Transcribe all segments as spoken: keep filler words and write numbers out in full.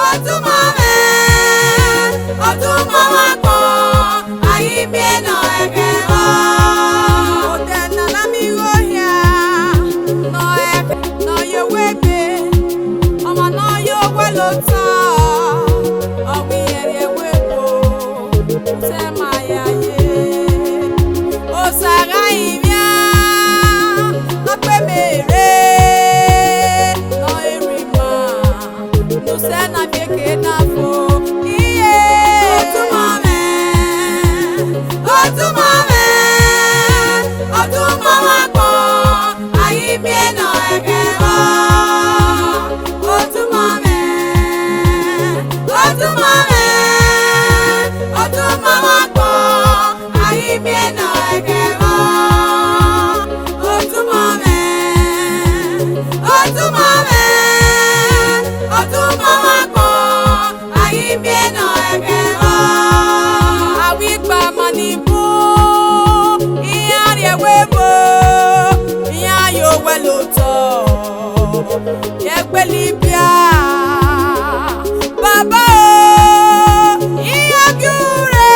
Ọtumwamwẹ, ọtumwamwagbọn, a i miẹn ne ọ ẹghẹ vbọ. Odẹ ne a na miẹn igho hia, ne ọ ẹghẹ, ne ọ ye uwu ebe, ọmwa ne ọ ye owẹ lotọ, ọ wẹ irẹn rhie ẹvbo ebo, utẹ ma ya ye. Osa gha rinmwian, ọ kpe mẹ rre, ne ọ i rri ima. Nusẹ na mieke na fo, iye. Ọtumwamwẹ, ọtumwamwẹ, ọtumwamwagbọn, a i miẹn ne ọ ẹghẹ vbọ. Ọtumwamwẹ, ọtumwamwẹ, ọtumwamwagbọn, a i miẹn ne ọ ẹghẹ vbọ. Ọtumwamwẹ, ọtumwamwẹ, ọtumwamwagbọn, a i miẹn ne ọ ẹghẹ vbọ. Avbe ikpama ni bun, iran rhie ẹvbo ebo, iran ye owẹ lotọ, ye ẹgbẹlẹ ibia. Baba o, iran gie ure,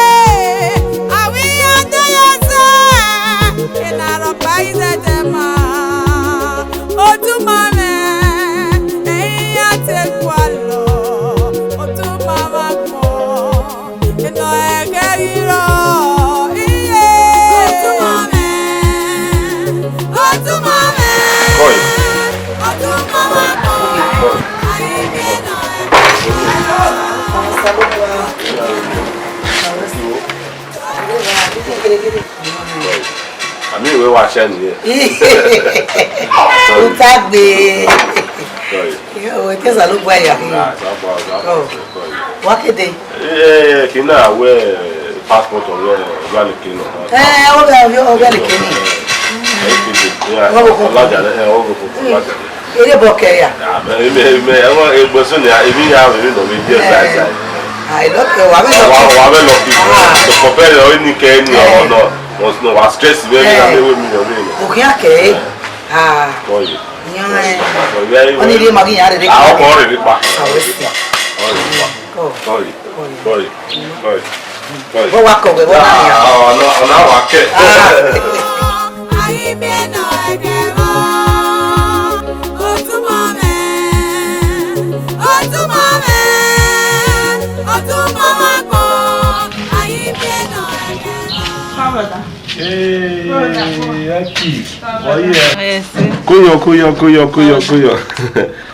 avbe iran de ye zẹ, ena rhọkpa i zẹdẹ ma. Ọtumwamwẹ, iran te gualọ, ọtumwamwagbọn, ena ẹghẹ ghi rrọọ, iye. Ọtumwamwẹ, ọtumwamwẹ, Boy. ọtumwamwagbọn, Boy. a i miẹn ne ọ ẹghẹ vbọ. Ami we wa shẹ nìyẹn. Utagbe. Sorry. Yo, we te Osanobua ya. Ah, Osanobua, Osanobua. Oh. Sorry. Wa kede. Eh, kina we passport ọghe Obialeke nọ. Eh, Obia, Obia, Obialeke ni. Eh, kede. Yeah. Ọghe Okonkwo. Ọlajale, eh, Ọghe Okonkwo, Ọlajale. Ere bọ kẹ ya? Ah, me, me, me, ẹmọ egbe so ni, ebi ya, ebi nọ, ebi di ẹsa, ẹsa. Ah, I love you. Wa vẹ lọ ki. Wa, wa vẹ lọ ki. Ah. So, compare your any kẹ ni, eh, ọ nọ, nọ, nọ, wa stress vẹ, eh, vẹ, vẹ, vẹ, vẹ. Okhian kẹ. Eh. Ah. Sorry. Yan, eh. Sorry, very, ọni very. Ri ma gi yan rere. Ah, ọkọ rere pa. Ah, we see. Sorry, pa. Oh. Sorry. Sorry. Sorry. Sorry. Wọ́n wá kọ̀wé, wọ́n náà yà. Ah, ọ̀nà, ọ̀nà wà kẹ́. Ah. Come, brother. Hey, Aki. Come, brother. Yes, sir. Koyo, koyo, koyo, koyo, koyo.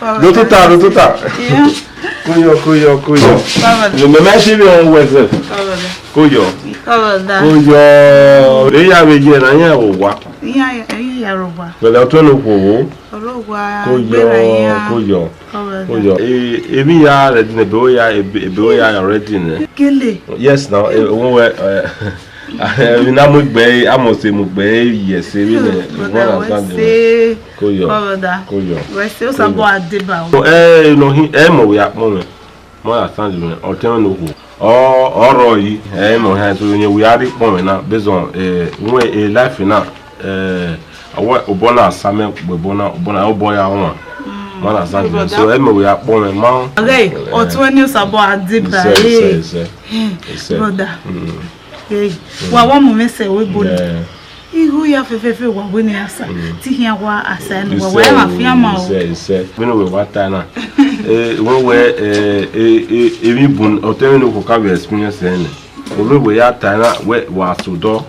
Come, brother. Rotuta, rotuta. Yeah. Koyo, koyo, koyo. Baba. Mẹ, mẹ, mẹ si vbe wẹ sẹ. Baba. Koyo. Baba. Koyo. Eya vbe ye na ya wo wa. Iya, iya ro wa. Pẹlẹ ọtọ no khuo wo. Ro wa. Koyo, gbera ya. Koyo. Baba. Koyo. E, emi ya ready ne ebe o ya, ebe, ebe o ya ready ne. Kele. Yes, now, e, o we, eh, Emwi na mu egbe ẹre, a must say mu egbe ẹre, yes, emwi nẹ, you understand me? Koyo. Brother. Koyo. Wẹ se Osanobua deba o. No, eh, no, he, eh, mọ wẹ akpọ mwẹ. You understand me? Ọtẹn mwẹ no khuo. Ọ, ọ rrọọ yi, eh, mọ hẹ, so, yẹn wẹ a rhie akpọ mwẹ na, based on, eh, wẹ, eh, life na, eh, awẹ obọ na sa mẹ, obọ na, obọ na, obọ ya wan. Mm. You understand me? So, eh, mọ wẹ akpọ mwẹ, ma. Okay, ọtẹn mwẹ ni Osanobua deba, eh. Isẹ, isẹ, isẹ. Isẹ. Brother. Mm. Hey, wa wa mu mẹ sẹ we boni. Yeah. Igho ya fẹfẹfẹ wa wẹ ne a sa. Mm. Te I khian wa a sa ne wa, wa ya ma fian ma o. Isẹ, isẹ. Vbene wẹ wa ta na. Eh, wẹ wẹ, eh, eh, eh, emwi bun, ọtẹn mwẹ ne okhuo ka vbe experience ẹre nẹ. Vbene wẹ ya ta na, wẹ wa sẹ odọ,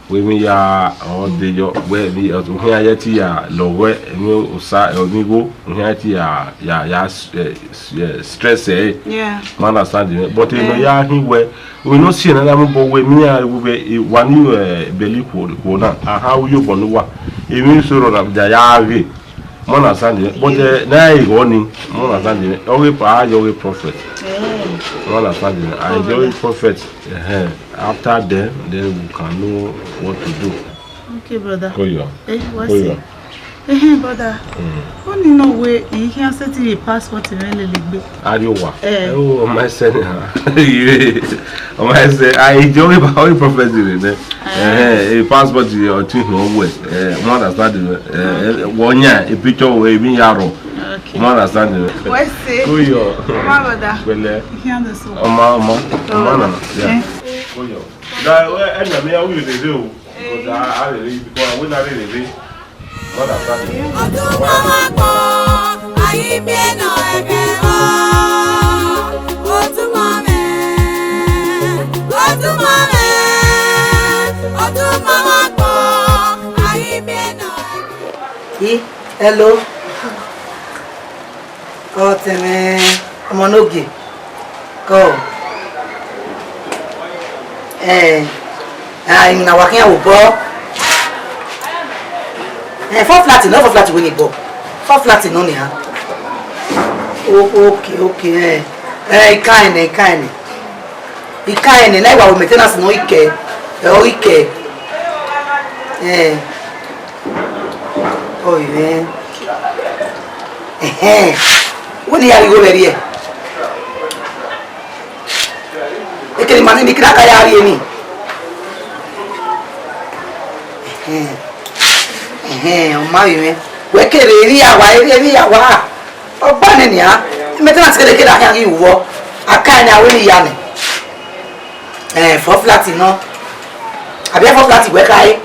wẹ emwi ya ọ de yọ, wẹ emwi, okhian ya te ya lọghọ, emwi osa, emwi igho, okhian ya te ya, ya, ya, eh, eh, stress ẹre. Yeah. You understand me? But, eh, no, yeah, ya hin wẹ, we no see another mobọ wẹ, mi ya wẹ, eh, wa ni, eh, bẹli khuo, khuo na. Aha, u yo bọ ne uwa. Emwi so rọ na, da ya ghe. You understand me? But, eh, na igho ni, you understand me? Ọghe pa, a yo ọghe prophet. Mm. You understand me? I yo ọghe prophet. Eh, after them, then we can know what to do. Okay, brother. Koyo. Eh, what's it? Koyo. Ehe, brother. Oni nọ wẹ I khian sẹtin ye passport mwẹ lele egbe. Ariowa. Eh. Oh, ọ ma sẹ nian. Ọ ma sẹ, a i jẹ ọghe ba, ọghe prophet rẹ nẹ. Eh, e passport ye ọtẹn hin wẹ. Eh, mo understand. Eh, wọ yan e picture wẹ, emwi ya rrọọ. Okay. Mo understand. Wẹ sẹ. Kuyo. Ọ ma, brother. Pẹlẹ. I khian do so. Ọ ma, ọ ma. Ọ ma na. Yeah. Eh. Kuyo. Da, eh, ẹ na mi a wi rere o. Because a, a rere, because a wẹ na rere. Mo understand. Otu ma wa kpọ, a i miẹn nọ ẹghẹ ọ. Otu ma mwẹ, otu ma mwẹ, otu ma wa kpọ, a i miẹn nọ ẹghẹ. Hello. Kọ tẹmwẹ ọmọ ne ogie. Kọ. Eh, ah, emwi ne a wa khian vbe obọ. Eh, four flat nọ, four flat wẹ ne obọ. Four flat nọ nian. O-, okay, okay, eh. Eh, I kan ẹnẹ, I kan ẹnẹ. I kan ẹnẹ, na I wa ru maintenance nọ, I kẹ. Eh, ọ, I kẹ. Eh. Ọ, amen. Ẹhẹn. Wẹ ne I ya rhie igho vbe ẹre. Ekene ima ni, ne I kira ka ya rhie ni. Ẹhẹn. Ẹhẹn, ọ ma vbe mwẹ. Wẹ kere, erriọ a wa, erriọ, erriọ a wa. Ọgba nẹ nian. Mẹ te na te kere kere a khian ghi ru vbọ. A ka ẹre ne a wẹ ne I ya nẹ. Eh, four flat nọ. Abi four flat wẹ kha re.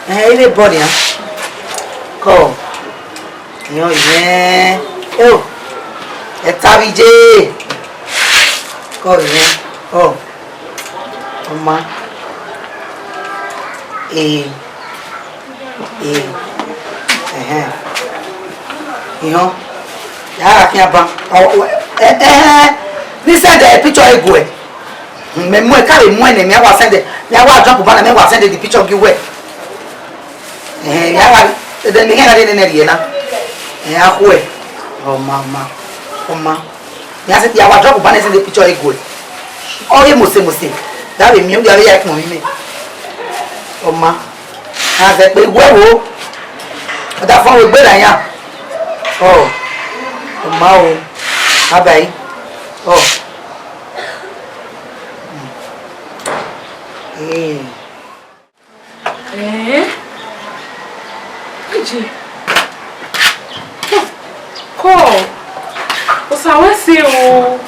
Eh, ere bọ nian. Kọ. Iyan yẹn. Eo. Ẹta vbe iye. Kọ yẹn. Ọ. Ọ ma. Ee. Ee. Ẹhẹn. Iyan. Ya gha khian ban. Ọ, ọ, ẹ, ẹ, ẹ, ni send the picture eguẹ. Mẹ mu ẹka vbe mu ẹnẹ, mẹ a wa send, mẹ a wa drop banna, mẹ wa send the picture gi uwẹ. Ẹhẹn, mẹ a wa, ẹdẹ mẹ hẹn na de nene rhie na. Ẹ a khuẹ. Ọ ma, ọ ma, ọ ma. Mẹ a send, ya wa drop banna send the picture eguẹ. Ọ ye mose mose. Da vbe miẹn, ya vbe ya ikpọn mẹ. Ọ ma. A zẹ kpe wẹ wo. Ọ da fọn wẹ gbe ra yan. Ọ. Ọ ma o. Bye bye. Ọ. Ee. Ee. Ije. Kọ. Osa wẹ sẹ o.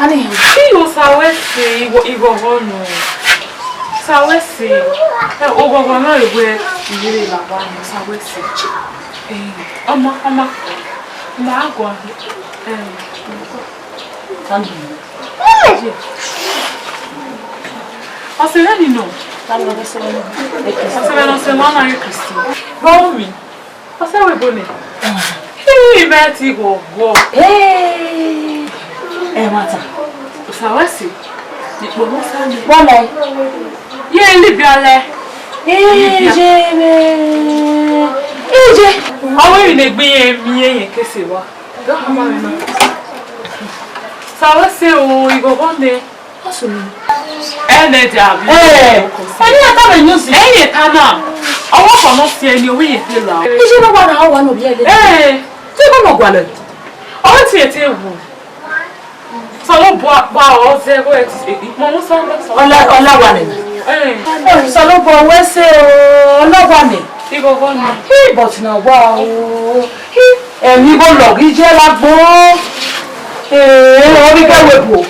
Ani. Ki osa wẹ sẹ igho, igho nọ. Osa wẹ sẹ. Eh, oghọghọ na re wẹ iyere la wa ni, osa wẹ sẹ. Eh, ọma, ọma. Ọma a gua. Eh. Ọse mwẹ ni nọ. Ọse mwẹ ne ọse ma na ye Kristi. Vbe ọ ru mi? Ọse wẹ ebo nẹ. Hii, mẹ ti ghọghọ. Ee, ẹmwata. Osa wẹ sẹ. Ikpọ ne osa nẹ. Wọlẹ. Ye Libya lẹ. Ee, Libya. Ije mwẹ. Ije. Ọ wẹ ne egbe irẹn miẹn irẹn ke sẹ wa. Sa wẹ sẹ o, ighọghọ nẹ. Ẹnẹ dia bi. Eh, ẹni a ta vbe news. Ẹi ye ta na. Ọwọ kọ nọ si ẹni, ovbi ye te la. Ije na wa na, ọ wa nọ bi ẹlẹ. Eh. Te ko nọ gualọ. Ọ ti e te wu. Sọlọ bua pa ọ zẹ wẹ ti ikpọ mu sa. Ọla, ọla wa nẹ. Eh. Sọlọ bua wẹ sẹ o, ọla wa nẹ. Ighọghọ nẹ. Hi, but na wa o. Hi, ẹmwẹ igho lọghe iye lagbo. Ee, ọ rhie ikẹe webo.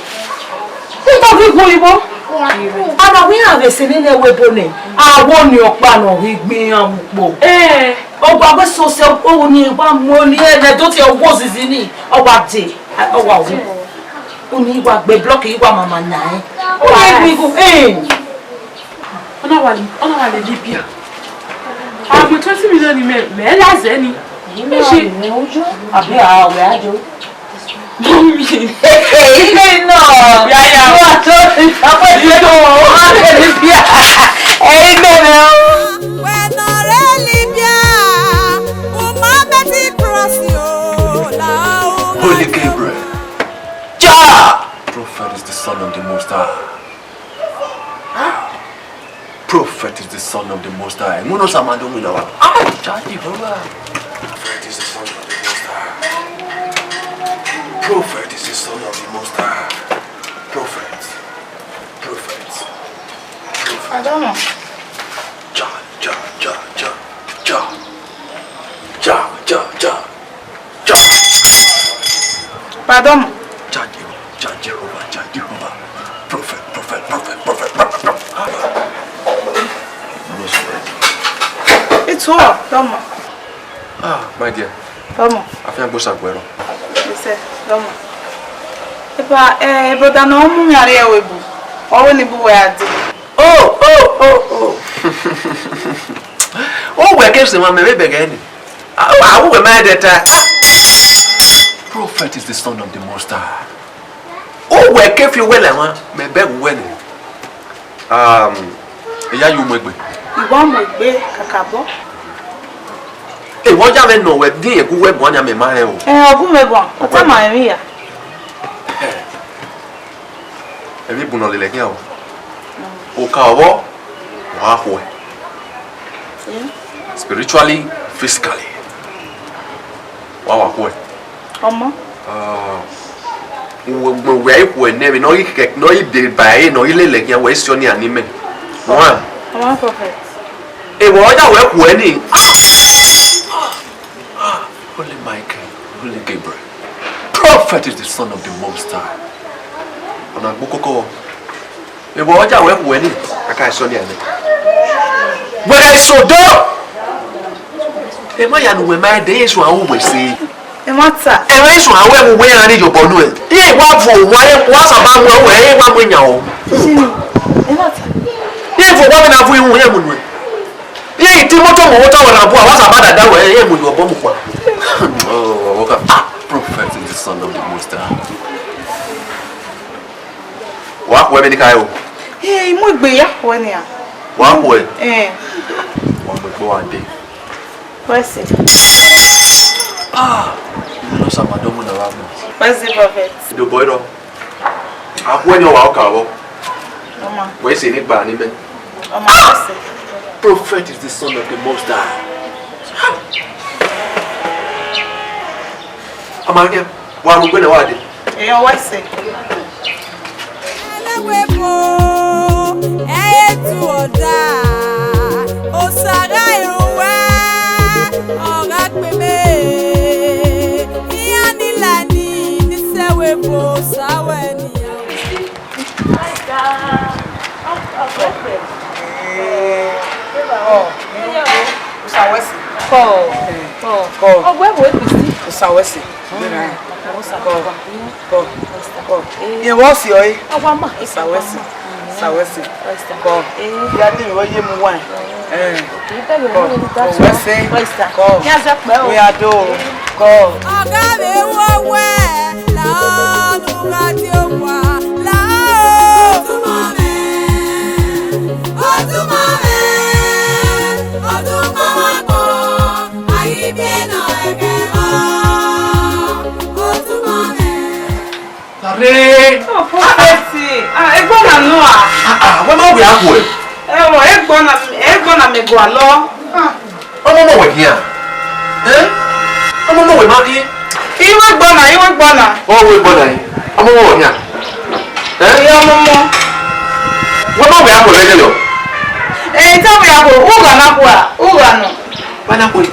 Ikọ ghi gu igho. Ana wẹ iran vbe sẹ nene webo nẹ, a wo ni ọkpa ne ọ ghi gbe iran mu ukpo. Ee. Ọ wa wẹ sosẹ ukpo ni wa mu ni ẹnẹ do tie wo zizi ni, ọ wa de, ọ wa wo. Uni wa gbe block, i wa mama na ẹ. Ọ wa gbe igho. Ee. Ọ na wa, ọ na wa lele Libya. A mu twenty million ni mẹ, mẹ la zẹ ni. Ẹ ṣe. Abi a wẹ a jo. Mummy. Ẹ ẹ, ẹ nọ. Ya, ya. Wọ́n tó ti sọ pé ṣé kò wọ́n wá lè Libya. Ẹ ẹ, ẹ nọ. Wẹ nọ rre Libya, u ma bẹtin cross yo, la u ma Holy Gabriel. Jah! Prophet is the son of the Most High. Prophet is the son of the Most High. Ngono samando mi lawa. Ah, Jah Jehovah. is the son of the Most High. Prophet is the son of the Most High. Prophet. Prophet. Prophet. Adama. Ja, ja, ja, ja, ja. Ja, ja, ja, ja. Pardon. Ja Jehovah, ja Jehovah, ja Jehovah. Prophet, prophet, prophet, prophet, prophet, prophet. Ah. It's all, Adama. Ah, my dear. Adama. Afiangbe Osaguero. Ise, Adama. Epa, eh, brother, ne ọ mu mwẹ rrie ẹvbo ebu. Ọ wẹ ne I bu uwẹ a dee. Oh, oh, oh, oh. Uwẹ ke sẹ emwa mẹ vbe bẹghe ni. A, a, uwẹ ma ẹdẹ ta. Ah. Prophet is the son of the Most High. Uwẹ ke fi uwẹ la emwa, mẹ bẹghe uwẹ ni. Um, I ya ye mu egbe. I wa mu egbe kakabọ. Ẹ, wẹ ọ ya mwẹ nọ wẹ, din egu wẹ guan nian mẹ ma rẹn o. Ẹ, ọ gu mwẹ guan, ọ tama mwẹ emwi hia. Emwi bun ne ọ lele khian o. Oka ọvbọ, wa khuẹ. Spiritually, physically. Wa wa khuẹ. Ọmọ. Ah, uwẹ, wẹ, wẹ i khuẹ nẹ, emwi ne ọ ghi kẹ, ne ọ ghi deba ẹre, ne ọ ghi lele khian, wẹ i sẹ ọnii a ni mẹ. One. Ọmọ prophet. Ẹ, wẹ ọ ya wẹ khuẹ ni. Ah! Ah, Holy Michael, Holy Gabriel, prophet is the son of the Most High. Ọna gbe ukoko. Ẹ, wẹ ọ ya wẹ khuẹ ni, a ka sẹ ọnii a nẹ. Wẹ gha eso do. Ẹ ma ya ne uwẹ ma ẹdẹ, Jesu a ru wẹ ẹse. Ẹ ma ta. Ẹ ma Jesu a ru ẹmwẹ uwẹ iran ni yobọ nuẹn. Iran wa vuọn owa, wa saba mu ẹre, iran wa mu iyan o. Sini, ẹ ma ta. Iran vuọn owa vbe na vu iwun, iran mu nuẹn. Iran i te imoto mu otọ wẹ na bua, wa saba dada wẹ, iran mu yobọ mu kpa. Oh, ah, prophet is the son of the Most High. Wa khuẹ vbene I khare o. Ẹ, I mu egbe ya khuẹ nian. Wa khuẹ? Ẹ. Wa mu egbe wa dee. Wẹ sẹ. Ah, I no sama do mu na wa mu. Wẹ sẹ, prophet. Do boy do. A khuẹ ni ọ wa ọka vbọ. Ọma. Wẹ sẹ ni gba ni mẹ. Ọma, wẹ sẹ. Prophet is the son of the Most High. Ọma, wa mu egbe na wa dee. Eyan wa ẹse. Ẹlẹwẹbo, ẹ i tu ọda, Osa gha ru wẹ, ọ gha gbe mẹ. Iran ni la ni, ni sẹ ẹvbo Osa wẹ nian. Kọ, Osa wẹ ẹse. Kọ, kọ. Ọ wẹ ẹvbo Kristi. Osa wẹ ẹse. Kọ, kọ, kọ. Iye wẹ ọ si ọre. Owa ma. Osa wẹ ẹse. Osa wẹ ẹse. Kọ. Ya dee, wẹ ye mu wa. Ẹ. Kọ, kọ, wẹ ẹse. Kọ. Wẹ a do. Kọ. Ọga vbe wọ wẹ, la ọnu gha die owa, la o. Otumọ mwẹ, otumọ mwẹ, otumọ mwẹ kọ, a i biẹ nọ ẹghẹ mwa, otumọ mwẹ. Tare. Oh, prophet. Ah, egbe ọna nọ a? Ah, ah, wẹ ma wẹ akhuẹ. Ẹvbo, egbe ọna, egbe ọna mẹ gualọ. Ah. Ọmọ mọ wẹ khian. Eh? Ọmọ mọ wẹ ma khian. I ru egbe ọna, I ru egbe ọna. Ọ ru egbe ọna. Ọmọ mọ wẹ khian. Eh? Iye ọmọ mọ. Wẹ ma wẹ akhuẹ vbe ẹdẹ yọ. Eh, I ta wẹ akhuẹ, u gha na khuẹ, u gha nọ. Wẹ na khuẹ.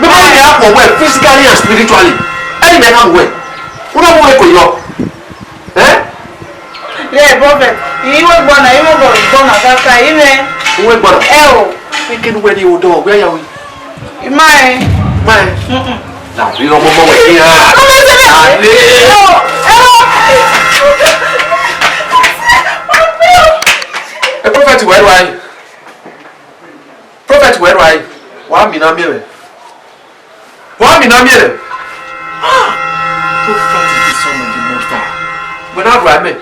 Mẹ ma wẹ akhuẹ wẹ physically and spiritually. Ẹni mẹ na wẹ. U na wẹ ko yọ. Eh? Ye prophet, I ru egbe ọna, I ru egbe ọna kaka, I mwẹ. U ru egbe ọna? Ẹ o. Eke ne uwẹ ni odọ, wẹ ya we. I ma rẹn. Ma rẹn? Mm-mm. Na vbe ọmọ ọmọ wẹ khian. Ọmọ ẹsẹ mẹ. Na le. Ẹ o, ẹ o. Ẹ prophet wẹ ru ae. Prophet wẹ ru ae. Wa mi na miẹn mwẹ. Wa mi na miẹn. Ah! Prophet is the son of the Most High. Wẹ na ru ae mẹ.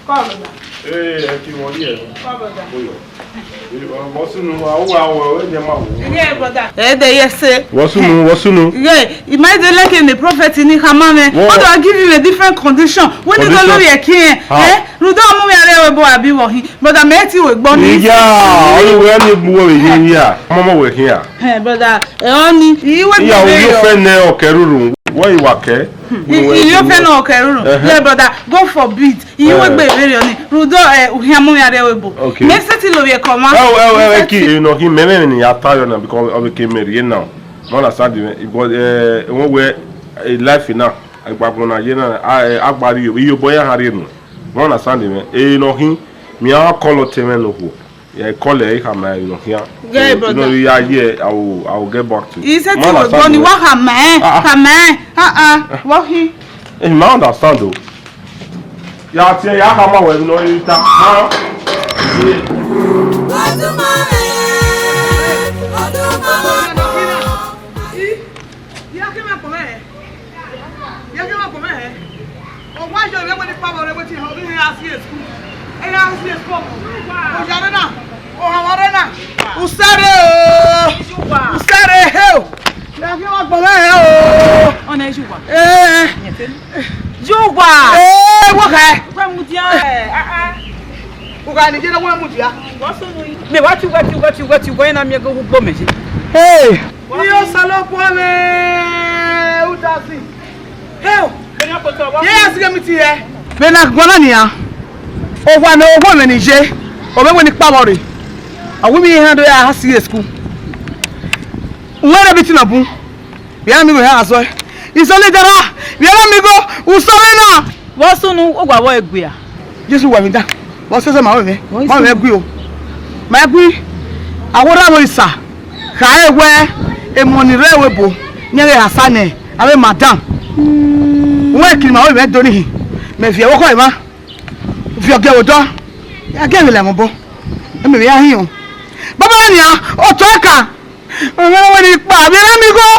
Come, brother. Ee, ẹ ti wọlé ẹ. Come, brother. Oyọ. Ee, ọ, wọ sunu, a, wọ, wọ, wọ, ẹ jẹ ma wọ. Yeah, brother. Ẹ dẹ yẹ se. Wọ sunu, wọ sunu. Yeah, it might be like in the prophet in Ikamame. What? What do I give him a different condition? When you go Condition? Lori ẹ kí ẹ, Ah. Eh? Rhunmwuda ọmọ mwẹ a rre ẹvbo ebo abi vbọ khin, brother, mẹ i te ru egbe ọnii. Iya, ọ ni wẹ ni egbe uwẹ vbe ye hia. Ọmọ mwẹ wẹ khian. Hẹ, brother, ẹ ọnii, I wẹ Iya, gbe ovbi rẹ. Ofẹ nẹ ọ kẹ ruru. Wẹ I wa kẹ. I, ovbi ofẹ nẹ ọ kẹ ruru. Ẹhẹn. Yeah, brother, God forbid. I wẹ Eh. gbe vberriọ ni. Rhunmwuda, eh, u khian mu mwẹ a rre ẹvbo ebo. Okay. Mẹ i sẹtin lovbiẹ kọ ọmwa. Ẹ o, ẹ o, ẹ o, I ẹ ki, sẹtin. Ẹ nọ khin mẹ, mẹ ni ya ta yọ na, because ọ vbe ke mẹ rhie na. You understand me? Because, eh, wẹ wẹ, eh, life na, igbagbọn na ye na, a, eh, a gba rhie, iyobọ ya ha rhie nu. You understand me? Eh, nọ khin, mẹ a call ọtẹn mwẹ nokhuo. Yeah, call ẹ, I khama ẹ, you know, here. Yeah, so, brother. You know, yeah, yeah, I will, I will get back to you. He said, "You will go, you will khama ẹ, khama ẹ." Ah, ah, what he? Eh, I understand, though. Yeah, I tell you, I come out with no later. Huh? Ya ke ma kpọnmwẹ hẹ. Ya ke ma kpọnmwẹ hẹ. Ọ wa yọ vbe wẹ ne kpavbe ọre wẹ te họn, ọ ghi hẹ a si school. Ẹ ya si school. Ọ ya rre na. Ọ hama rre na. Usare o. Usare he o. Ya ke ma kpọnmwẹ hẹ o. Ọna Yuwa. Eh. Yuwa. Eh, wo kha. Wẹ mudia. Eh, ah, ah. Uga ni je na wẹ mudia. Mẹ wa ti, wa ti, wa ti, wa ti, wa na miẹn ghe ugbo mẹ je. Hey. Iye Osanobua mwẹ, Udasi. Hell! Ye ya sighe mi tie. Vbe na guan na nian, owa ne owa mwẹ ni ye, ọ vbe wẹ ne I kpavbe ọre. A wi mi iran do ya ha si school. Uwẹ rẹ bi Tinubu, vbe a mi wẹ ha azọ. Isọlidara, vbe a mi go, usọlẹ na. Vbe ọ sunu, owa vbọ egbe a? Jesu wa mi da. Vbe ọ sẹsẹ ma wẹ mwẹ, ma wẹ gui o. Ma gui. Awo ra vbo isa. Khare wẹ emọ ni rre ẹvbo ebo, ne ghẹ ha sa nẹ, avbe madam. Wẹ kiri ma wẹ mwẹ do ni hin. Mẹ viẹ vbe ọkhọ emwa. Viọ giẹ vbe odọ. Ya giẹ vbe la ẹmwẹ obọ. Ẹmwẹ vbe ya hin o. Baba nian, otọ ẹka. Ọmọ wẹ ni kpa, vbe ra mi gho.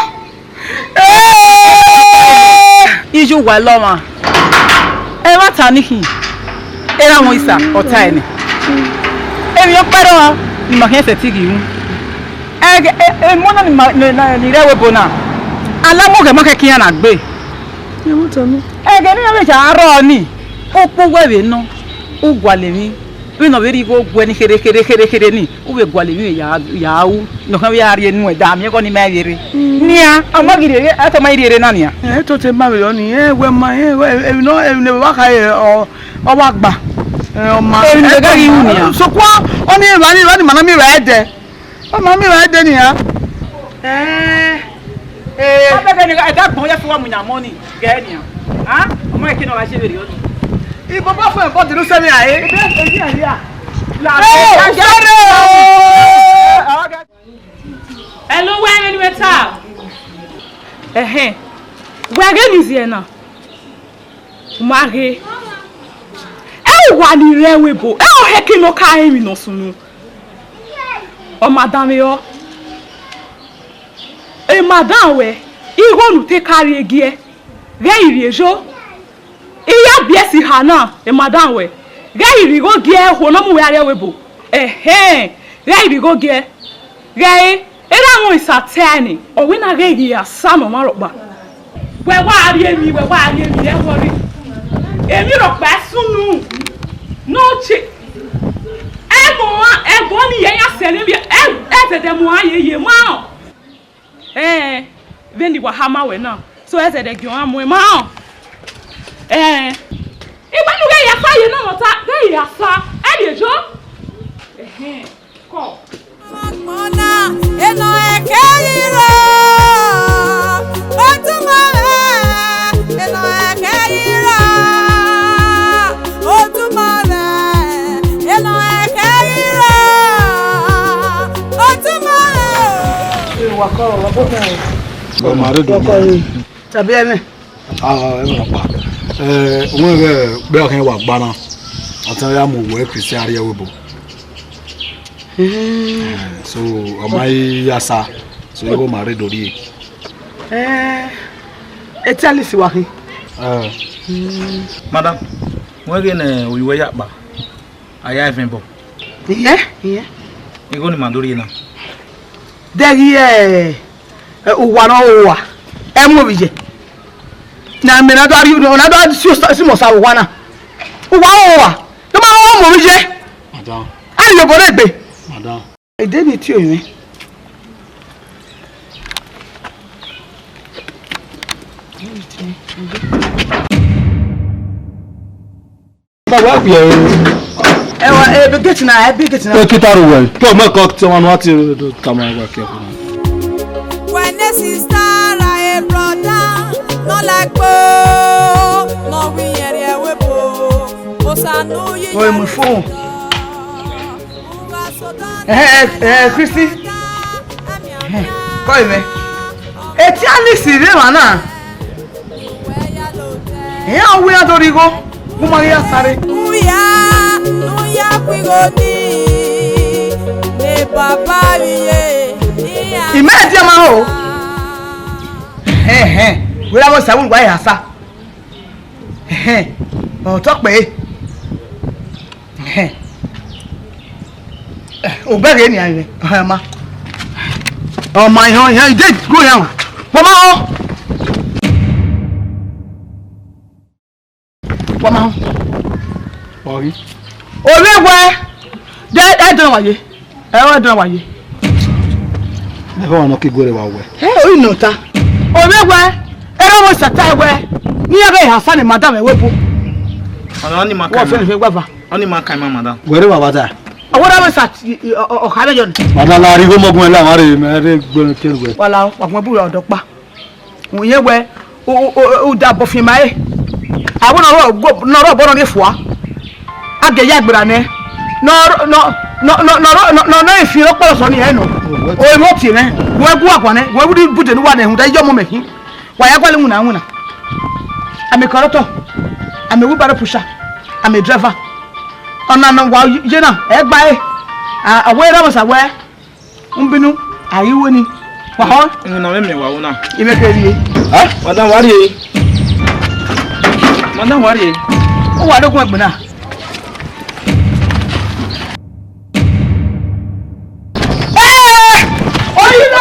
Iye uwa lọmwa, ẹmwata ni khin, erha wọn isa, ọ ta ẹnẹ. Emwi ọkpa rrọọ ne ima khian sẹtin ghi ru. Ẹghẹ, e, emọ na ni ma, ni, ni, ni rre ẹvbo ebo na, a la mu ọghẹ ma khẹke iran na gbe. Ẹghẹ ne iran vbe ya rrọọ ni, ukpu uwẹ vbe nọ, u gualọ emwi, vbene ọ vbe rhie igho guẹ ni kherhe, kherhe, kherhe, kherhe ni. U vbe gualọ emwi ya, ya ru, ne ọ khian vbe ya rhie enu ẹn, da miẹn ẹghẹ ọnii ma vbe rre. Nian, a ma ghi rhie, a te ma rhie rre na nian. Ẹ, to te ma vbe rọ ni, ẹ, wẹ ma, ẹ, wẹ, emwi nọ, emwi ne wa kha, ẹ, ọ, ọ wa gba. Ẹ, ọ ma. Emwi ne ẹ, ga ghi ru nian. Sokpan, ọnii, emwa ni, emwa ni ma na miẹn vbe ẹdẹ. Ọ ma miẹn vbe ẹdẹ nian. Ẹ, ẹ. Ọ bẹgẹ ni, ẹ da gbọn, ya fi wa mu yan mọ ni, gẹ nian. A? Ọmọ eke na wa je vbe rriọ ni. Ibọbọ fẹ bọ dinu sẹ vbe a, ẹ. Ebe, ebe, ebe, a. Ẹ, sorry o. Hello, wẹ ẹmwẹ ne imẹ ta? Ẹhẹn. Wẹ ghe ni ziẹ na? U ma ghe. Ẹ uwa ni rre ẹvbo ebo, ẹ ọhẹke ne ọ ka rẹn emwi ne ọ sunu. Ọ ma danmwehọ. E ma dan wẹ, igho ne u te ka rhie giẹ, ghẹ i rhie yo. I ya biẹ ẹse ha na, e ma dan wẹ, ghẹ i rhie igho giẹ, okhuo ne ọ mu wẹ a rre ẹvbo ebo. Ẹhẹn, ghẹ i rhie igho giẹ. Ghẹ ẹre, erha wọn isa ta ẹre nẹ, ọ wẹ na ghẹ ghi ya sa ne ọmwa rhọkpa. Wẹ wa rhie emwi, wẹ wa rhie emwi, ẹ wọrre. Emwi rhọkpa sunu, ne ọ che. Ẹmwẹ ọmwa, ẹghẹ ọnii ya sẹ ne emwi, ẹ, ẹ zẹdẹ mu ọnrẹn ye, ye ma rẹn. Ẹn, vbene wa khama wẹ na, so ẹ zẹdẹ gie ọnrẹn mu, ẹ ma rẹn. Ẹn, I wẹ ne u ghẹ ya sa ye ne ọmwata, ghẹ ya sa, ẹ rhie yo. Ẹhẹn. Kọ. Ọmọ na, enọ ẹkẹ yìí rọ, ó túmọ̀ rẹ̀, enọ ẹkẹ yìí rọ, ó túmọ̀ rẹ̀, enọ ẹkẹ yìí rọ, ó túmọ̀ rẹ̀. Ìwà kọ́ ọ̀rọ̀ bó fẹ́ o. Ọmọ rẹ̀ dùn. Ọkọ yìí. Tàbí ẹ̀mí. Ah, ẹ mọ̀ pa. Eh, wọ́n rẹ̀ pé ọkàn wà gbára. Àti ọ̀yà mọ̀ wọ́ Christian ariẹwé bò. Eh, so, ọmọ yìí yà sá. So, yóò máa rí dorí. Eh, etí Alice wà hí. Eh. Madam, wọ́n gé ní òyìnbó yà pa. Aya ẹfẹn bọ. Iyẹn, iyẹn. Igho ni ma do rhie na. Dẹghi ẹ, ẹ, uwa ne ọ hoa. Ẹ mu ovbi ye. Na mẹ na do rhie, na do si osa, si mọ sa uwa na. Uwa hoa. Madam. A ye obọ rre egbe. Madam. Ede ni tie mwẹ. Ba wa bi e. Ẹwa, ebe gate na, ebe gate na. E kita ru wẹ. Ke o mẹ kọ te wan wa ti tama wa ke. When a sister or a brother, not like po, no we hear we po. Osanu yi. Oi, my phone. Eh, eh, eh, Christy. Eh, kọ imẹ. Eti Alice rre emwa na. Iran wẹ iran do rhie igho, gu ma ghi ya sare. Uya, uya ku igho ni, ne baba vbiye, iran. Imẹ dia ma ho. Ẹhẹn, wẹ ra vbe sa vbe uwa ya sa. Ẹhẹn, ọ tọ kpẹre. Ẹhẹn. Obẹ ghe nian mwẹ, ọ ma. Ọ ma, iran, iran, ide go iran. Wa ma họn. Wa ma họn. Ọghe. Ovbi wẹ, de, ẹ dọn wa ye. Ẹ wẹ dọn wa ye. Ẹ họn nọ ke guẹrẹ wa wẹ. Ẹ, oyi nọ ta. Ovbi wẹ, ẹ rọ wẹ sata wẹ. Ni ya ghe ha sa ne madam ẹvbo ebo. Ọni ma ka. Wa fẹ ne fẹ gba va. Ọni ma ka ima madam. Wẹrẹ wa bata. Ọwọ ra wẹ sat, ọ, ọ, ọ, kha vbe yọ ni. Madam la ri igho mọ gun la, wa re, mẹ re gbe ne ke wẹ. Wala, wa gun bu ọdọ kpa. Uye wẹ, u, u, u, u da bọ fian ma e. Avbe nọ rọ, nọ rọ bọ nọ ghe fua. A gẹ ya gbera nẹ. Nọ, nọ, nọ, nọ, nọ, nọ, nọ, nọ, fi rọ kpọlọ sọ ni hẹ nọ. O emo tie nẹ. Wẹ gu aguan nẹ. Wẹ wu di bude ni wa nẹ, hunda yọ mọ mẹ hin. Wa ya gualọ iwinna, iwinna. I'm a corrector. I'm a wheelbarrow pusher. I'm a driver. Ọna nọ wa ye na, ẹ gba e. A, a wẹ ra wẹ sa wẹ. Mbinu, a ghi wẹ ni. Wa họn. Iwinna mẹ mẹ wa wẹ na. Imẹ ke rrie. Ha? Madam wa rrie. Madam wa rrie. Ọ wa dogun ẹgbẹ na. Ẹ! Oyi na!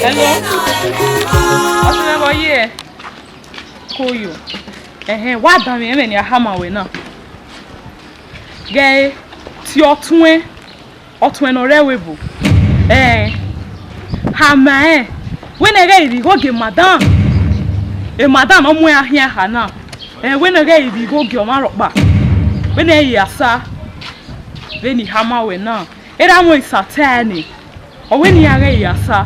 Hello? Ọtẹn vbe ye? Koyo. Ẹhẹn, wa danmwẹ ẹmwẹ ne a hama wẹ na. Ghẹ tie ọtuẹn. Ọtuẹn ne ọ rre ẹvbo ebo. Ẹn, hama rẹn, wẹ ne ghẹ rhie igho gie madam. E madam ne ọ mu iran khian eha na. Ẹn, wẹ ne ghẹ rhie igho gie ọmwa rhọkpa. Wẹ ne ghẹ rhie asa. Vbene I hama wẹ na. Erha mwẹ Esa ta ẹre nẹ. Ọ wẹ ne iran ghẹ rhie asa.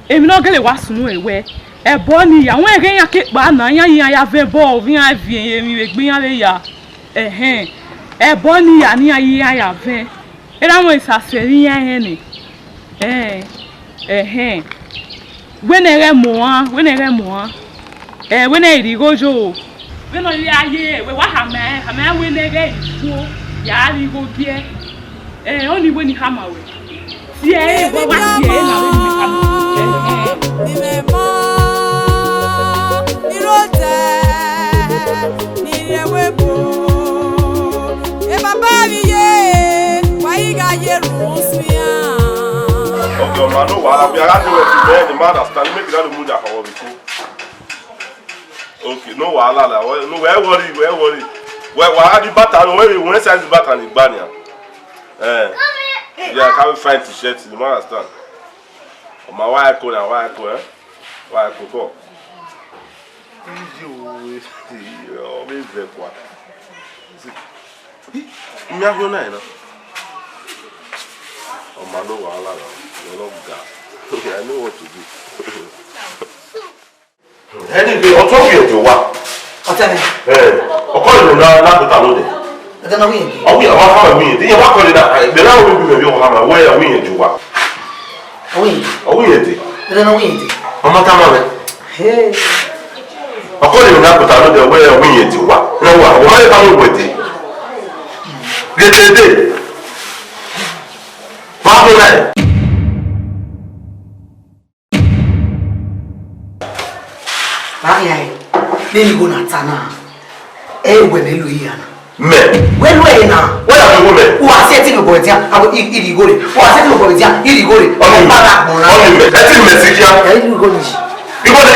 Emwi ne ọ gele wa sunu ẹre wẹ, ẹbọ ne I ya, wẹ ghẹ iran ke kpa na, iran ye iran ya vẹ ẹbọ, ovbi iran viẹ emwi vbe egbe iran vbe ya. Ẹhẹn, ẹbọ ne I ya ne iran ye iran ya vẹ. Erha mwẹ Esa sẹ vbe iran ẹnrẹn nẹ. Ẹn, ẹhẹn. Wẹ ne ghẹ mu ohan, wẹ ne ghẹ mu ohan. Ẹ, wẹ ne ghẹ rhie igho yo. Vbene ọ ya ye, wẹ wa hama ẹn, hama ẹn wẹ ne ghẹ rhie igho, ya rhie igho giẹ. Ẹ, ọni wẹ ne I hama wẹ. Tie ẹre, wẹ wa tie ẹre na, wẹ ne I hama wẹ. Ẹ, ẹ. Okay, ọma, no wahala, we are having a man understand, make that the mood that I want to. Okay, no wahala la. Wẹ, no, wẹ worry, wẹ worry. Wẹ, wa di bata, wẹ, wẹ size bata ni gba nia. Eh. Yeah, can we find t-shirt, you understand? Ọma, wa ko na, wa ko, eh? Wa ko ko. Iyo, ọ vbe vẹ kua. Mia hio na na. Ọma, no wahala la. Wẹ no ga. I know what to do. Anyway, ọtọ fi ẹjọ wa. Ọtẹn. Eh, ọkọ ìlú na, na kota lode. Ẹjọ na win. Ọwin, ọwin, ọwin, ọwin. Iye wa kọle na, eh, bẹrẹ àwọn ibi mẹbi ọwọ hama, wẹ ọwin yẹn ju wa. Ọwin. Ọwin yẹn de. Ẹjọ na win de. Ọmọ ta ma mẹ. Hey. Ọkọ ìlú na kota lode, wẹ ọwin yẹn ju wa. Na wa, ọmọ yẹn ta ló wẹ de. Gẹgẹdẹ. Wa kọle. Vbe a khian re, vbene igho na ta na, ẹ i wẹ ne lo ira na. Mẹ. Wẹ lo ẹre na. Wẹ ya vbe igho mẹ. Wa sẹ ẹtin obọ dia, a i rhie igho re. Wa sẹ ẹtin obọ dia, i rhie igho re. Ọni. Ẹ pa da gbọn na. Ọni mẹ. Ẹtin mẹ si dia. Ẹ i rhie igho ni yi. Igho ni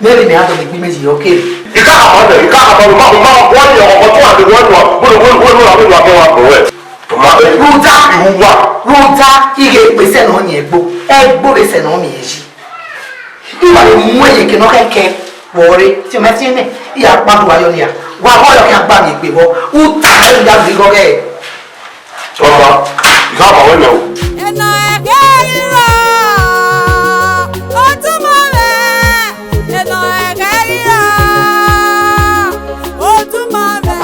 Mẹ vbe mẹ a dọlegbe imẹ yi ọke. Ika khama nẹ, ika khama nẹ, ma, ma, wa yọ ọkọ tọn ade, wa yọ, wa yọ, wa yọ, wa yọ, wa yọ, wa yọ. Rhunmwuda, rhunmwuda, ighe ekpe sẹ ne ọ yin ẹgbo, ẹgbo vbe sẹ ne ọ miẹn yi. I wa vbe mu ẹyẹn ke ne ọ khẹke vbe ọre, te ọ ma tie nẹ, I ya kpa do wa yọ nia. Wa vbe ọre ọ khian gba miẹn egbe vbọ, u ta ẹre ya gbe igho ghẹ. Ọma, I khama wẹ nẹ o. Enọ ẹkẹ riro, otumọ mwẹ, enọ ẹkẹ riro, otumọ mwẹ.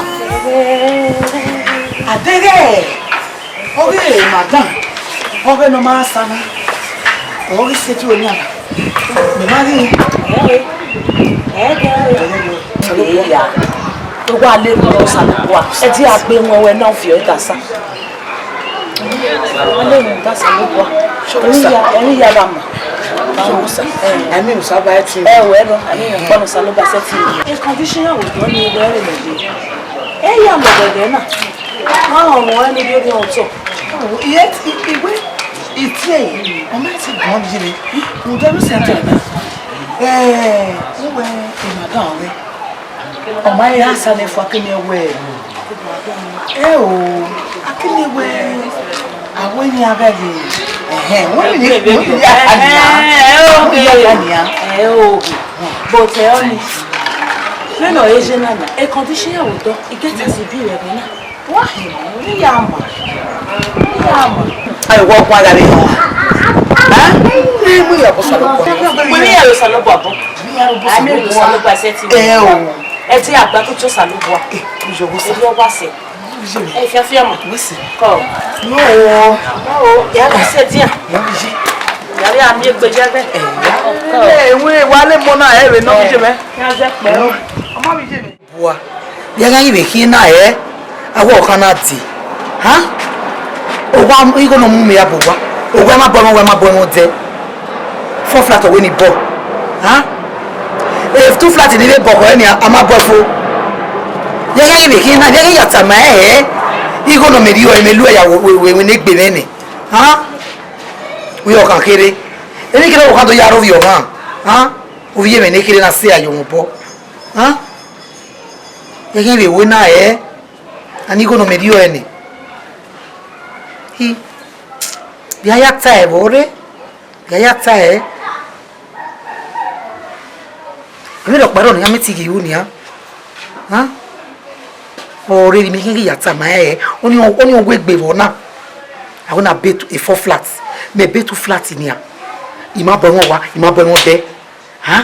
Adeghẹ, ọ ghi re madam, ọ ghe ne ọ ma sa na, ọ ghi sẹ ẹtin onian na, mẹ ma ghi. Ẹ, ẹ, ẹ, ẹ, ya. Wa lele Osanobua, ẹ di agbe wọn wẹ ne ọ viọ ẹdẹ asa. Wa lele Osanobua, ẹrin ya, ẹrin ya gha ma. Ẹmí Osanobua ẹ ti. Ẹ wẹ nọ, ẹmí ọkpọnọ Osanobua sẹ ti. Ẹ condition ya wẹ dọ ni wẹ rẹ mẹ de. Ẹ ya mẹ gẹgẹ na. Wa họn ọmọ ẹni rhie rhie otọ. Iye iwe itie yi, ọ ma ti gbọn yi re. Mo dẹ lu sẹntẹ na. Ẹ, uwẹ emwa dan ọghẹ. Ọ ma ya sa ne fua kene wẹ. Ẹ o, a kene wẹ. Awe ni a gha ye. Ẹhẹn, wẹ ni ni ya ka nia. Ẹ o, ya ka nia. Ẹ o. But ẹ ọni. Nene ọ ye na na, e condition ya wẹ dọ, I get as e be rẹ na. Wa he ma, I ya ma. I ya ma. Ayo, wa kwa gha re. Eh? Ni mu ya bo Osanobua. Mu ni ya Osanobua bo. Ni ya bo Osanobua. Ami Osanobua sẹ ti. Ẹ o. Ẹ ti agba ko to Osanobua. Eh, u yo bo sa. Ẹ wa sẹ. Ẹ fiafia ma. Wẹ sẹ. Kọ. No. No, ya ka sẹ dia. Ya bi je. Ya ri ami egbe ya bẹ. Ẹ, ya. Kọ. Ẹ, wẹ wa le mo na ẹ vbe nọ bi je mẹ. Ya zẹ kpẹ o. Ọmọ bi je mẹ. Bua, ya gha ghi vbe khian na ẹ, a wa ọkhan na dee. Ha? Owa igho ne ọ mu mẹ ya bu owa. Owa ma bọ ẹmwẹ, owa ma bọ ẹmwẹ odẹ. Four flat ọ wẹ ni bọ. Ha? E two flat ni vbe bọ khọ ẹre nia, a ma bọ ẹre fo. Ya gha ghi vbe khian na, ya ghi ya tama ẹre ẹ. Igho ne ọ mẹ rhie ọre, mẹ lu ẹre ya wẹ, wẹ, wẹ, wẹ ne egbe mwẹ nẹ. Ha? Wẹ ọkhan kherhe. Emwi kherhe ọkhan do ya rre ovbi ọmwa. Ha? Ovbi mwẹ ne kherhe na sẹ a ye ọmwa obọ. Ha? Ẹghẹ vbe wẹ na ẹ, a ni igho ne ọ mẹ rhie ọre nẹ. I, vbe a ya ta ẹre vbe ọre, vbe a ya ta ẹre. Emwi rhọkpa rrọọ ne iran miẹn te ghi ru nian. Ha? Ọre ne imẹ khian ghi ya tama ẹre, ọni, ọni ọ wegbe vbe ọna. A wẹ na bet a four flat, mẹ bet two flat nian. I ma bọ ẹmwẹ owa, I ma bọ ẹmwẹ odẹ. Ha?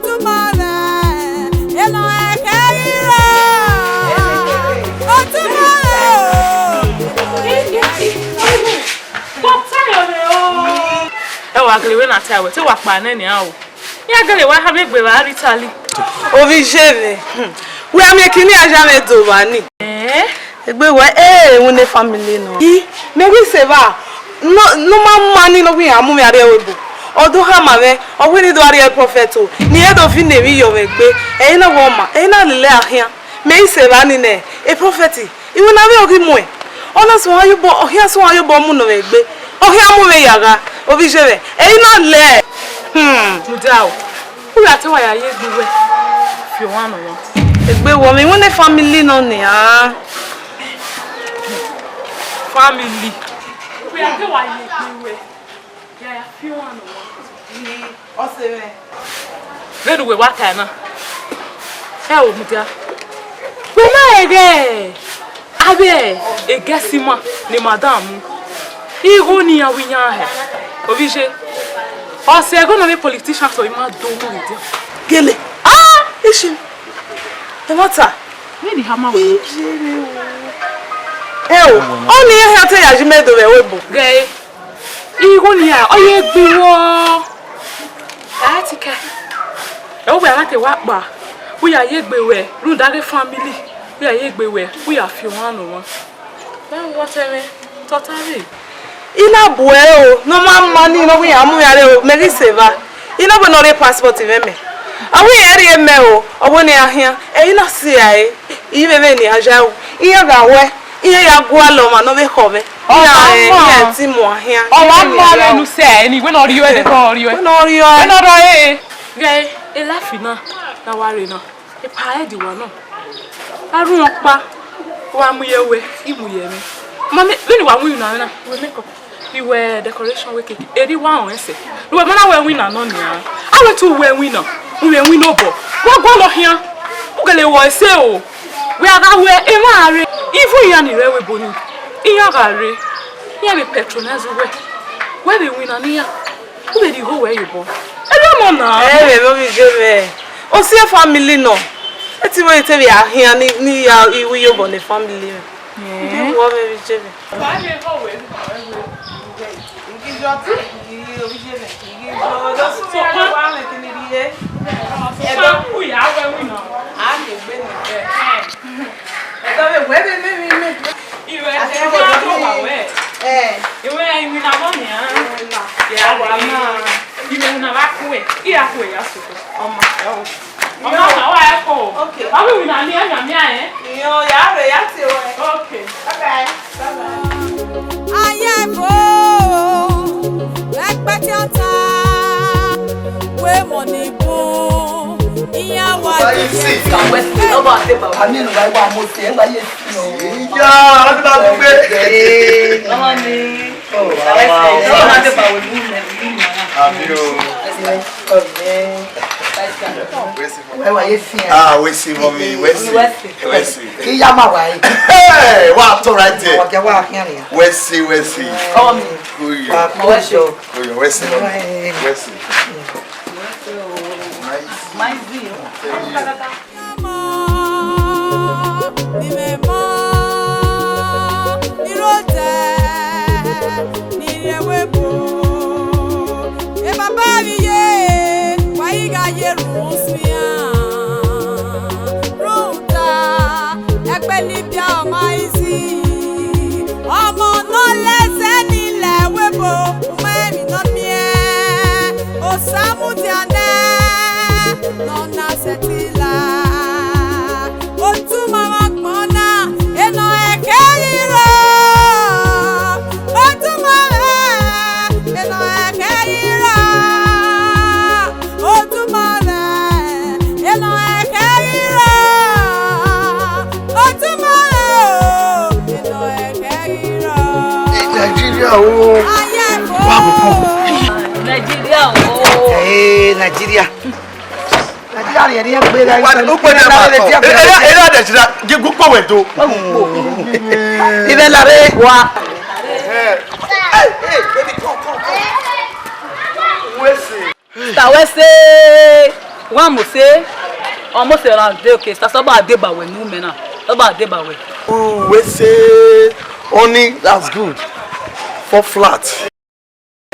Otumọmwẹ, elọ ẹkẹ riro. Otumọmwẹ o. Doctor, Wa gele wẹ na ta wẹ, te wa kpa nẹ nian o. Iran gele wa ha mwẹ egbe vbe a rri Italy. Ovbi Iyemwẹ, hmm, wẹ a miẹn kini a ya mwẹ do vba ni. Eh? Egbe wẹ, eh, winna family nọ. I, mẹ ghi sẹ evba, nọ, ne ọ ma ma ni ne ọ ghi ya mu mwẹ a rrie ẹvbo ebo. Ọ do khama mwẹ, ọ wẹ ne I do a rrie prophet o, ne I do fi ne emwi yọ mwẹ egbe, ẹre na wẹ ọ ma, ẹre na lele a khian. Mẹ ghi sẹ evba ni nẹ, e prophet, iwinna mwẹ ọ ghi muẹn. Ọ na suẹn yobọ, ọ khian suẹn yobọ mu nọ mwẹ egbe. Ọ khian mu mwẹ ya gha, ovbi Iyemwẹ, ẹre na lẹ. Hmm. Mudia o, u ya te wa ya ye egbe wẹ, fi ohan nọ wọn. Egbe wọ mwẹ, winna family nọ nian. Family. U ya te wa ye egbe wẹ, ya ya fi ohan nọ wọn. Ọse mwẹ. Vbene uwẹ wa tae na, ẹ o mudia, wẹ ma rẹn ghẹ avbe egẹsima ne madam mu, igho ne iran wẹ iran hẹ, ovbi Iyemwẹ, ọ sẹ ẹghẹ ne avbe politicians ọre ima do mu rhie dia. Gele. Ah, ishi. Ẹmwata. Vbene I hama wẹ. Ẹ o, ọnii iran hia te ya yi mẹ do vbe ẹvbo ebo. Ghẹ. Igho ne iran, ọ ye gbe wọ. A ti kẹ. Ẹ, uwẹ a na te wa kpa, u ya ye egbe wẹ, rhunmwuda ghe family, u ya ye egbe wẹ, u ya fi ohan nọ wọn. Ẹ, wọtẹn mwẹ, tọta rre. I na bu ẹre o, ne ọ ma ma ni, ne ọ ghi ya mu ya rre o, mẹ ghi sẹ evba. I na wẹ ne ọ rhie passport mwẹ mẹ. Ọ wẹ irẹn rhie mẹ o, ọ wẹ ne iran khian, ẹ, I na si rae, I vbe vbe ne iran ya o. Iran gha wẹ, iran ya gualọ ọmwa ne ọ vbe khọ mwẹ. Ọ wa Iran, mọ. Iran ti mu ahian. Ọ wa mọ vbene u sẹ ni, wẹ ne ọ rhie ẹre, wẹ ne ọ rhie ẹre. Wẹ ne ọ rhie ẹre. Wẹ ne ọ rhie ẹre. Ghẹ, e life na, na wa rre na. Epa ẹdẹ wa nọ. A rhunmwuda ọkpa, wa mu ye wẹ, I mu ye mwẹ. Ma mẹ, vbene wa winna na, wẹ make up. I wẹ decoration wẹ ke, eri wa họn ẹsẹ. Wẹ ma na wẹ winna nọ nian. A wẹ te u wẹ winna, u wẹ winna obọ. Wa gualọ khian. U gele wọ ẹse o. Wẹ a gha wẹ emwa rre. Ivu iran ni rre ẹvbo ebo ni. Iran gha rre. Iran vbe patronize uwẹ. Wẹ vbe winna ne iran. U vbe rhie igho wẹ ye obọ. Erriọ ọmọ na. Ẹ vbe ovbi Iyemwẹ. Ọ si e family nọ. Ẹ ti vbe te vbe a khian ni, ni ya iwu ye obọ ne family mwẹ. Ẹ. Vbe wọ vbe ovbi Iyemwẹ. Ba ye igho wẹ, igho wẹ. Igi jọ ti, igi ovbi Iyemwẹ. Igi jọ, jọ sunu ya wa mẹ kini rhie. Ẹ do. Sunu ya wẹ winna. A ke gbe ni. Ẹ. Ẹ do vbe wẹ vbe vbe vbe. Iwẹ ẹdẹ wa do ma wẹ. Ẹ. Iwẹ iwinna vọ nian? Iwinna. Ya wa ma. Iwinna vbe a kue. I ra kue ya soko. Ọma. Ọma ma wa ẹko. Okay. Wa vbe iwinna ni a yan mia ẹ. Iyan ya rre ya tie wẹ. Okay. Bye bye. Bye bye. Ayẹfo, rẹpẹtẹ ọta, wẹ mọ ni bun, iyan wa. Why you see? Ka wẹ si, nọ ba te ba. Ami enu ba wa mo se, ẹ gba ye. Ìyá, ọdún bá gbé. Ọmọ mi. Àbí o. Wẹ́wà yé fi hàn. Ah, we see, mommy, we see. We see. We see. Kí yá má wà yìí. Hey, wà á tọ́ right there. Ọ̀gá wà á fi hàn nìyà. We see, we see. Ọmọ mi. Kúyọ̀. Wà á kúyọ̀. Kúyọ̀, we see, mommy. We see. Nice. Nice view. Ọmọ ne ọ lẹsẹ ni lẹ ẹvbo ebo, u ma emwi ne ọ miẹn, Osa mudia nẹ, ne ọ na sẹtin la. Otumwẹ ọmọ agbọn na, enọ ẹkẹ ghi rrọọ. Otumwẹ, enọ ẹkẹ ghi rrọọ. Otumwẹ, enọ ẹkẹ ghi rrọọ. Otumwẹ, enọ ẹkẹ ghi rrọọ. Nigeria o. Ayé ẹ̀fọ́. Wá wò kàn. Nigeria o. Ee, Nigeria. Nigeria rẹ rẹ gbe ra. Wá, ó pẹ́ ní ẹ̀ máa tọ̀. Ẹ ẹ ẹ ẹ dẹ̀ ṣe ra gígùn pọ̀ wẹ̀ do. Ibẹ̀ la rẹ. Wá. Hey, hey, baby, come, come, come. Where is it? Ta wẹ se, wa mo se, ọ mo se ra de, okay, ta sọ ba de ba wẹ nu mẹ na, sọ ba de ba wẹ. Ooh, we say, honey, that's good. Four flat.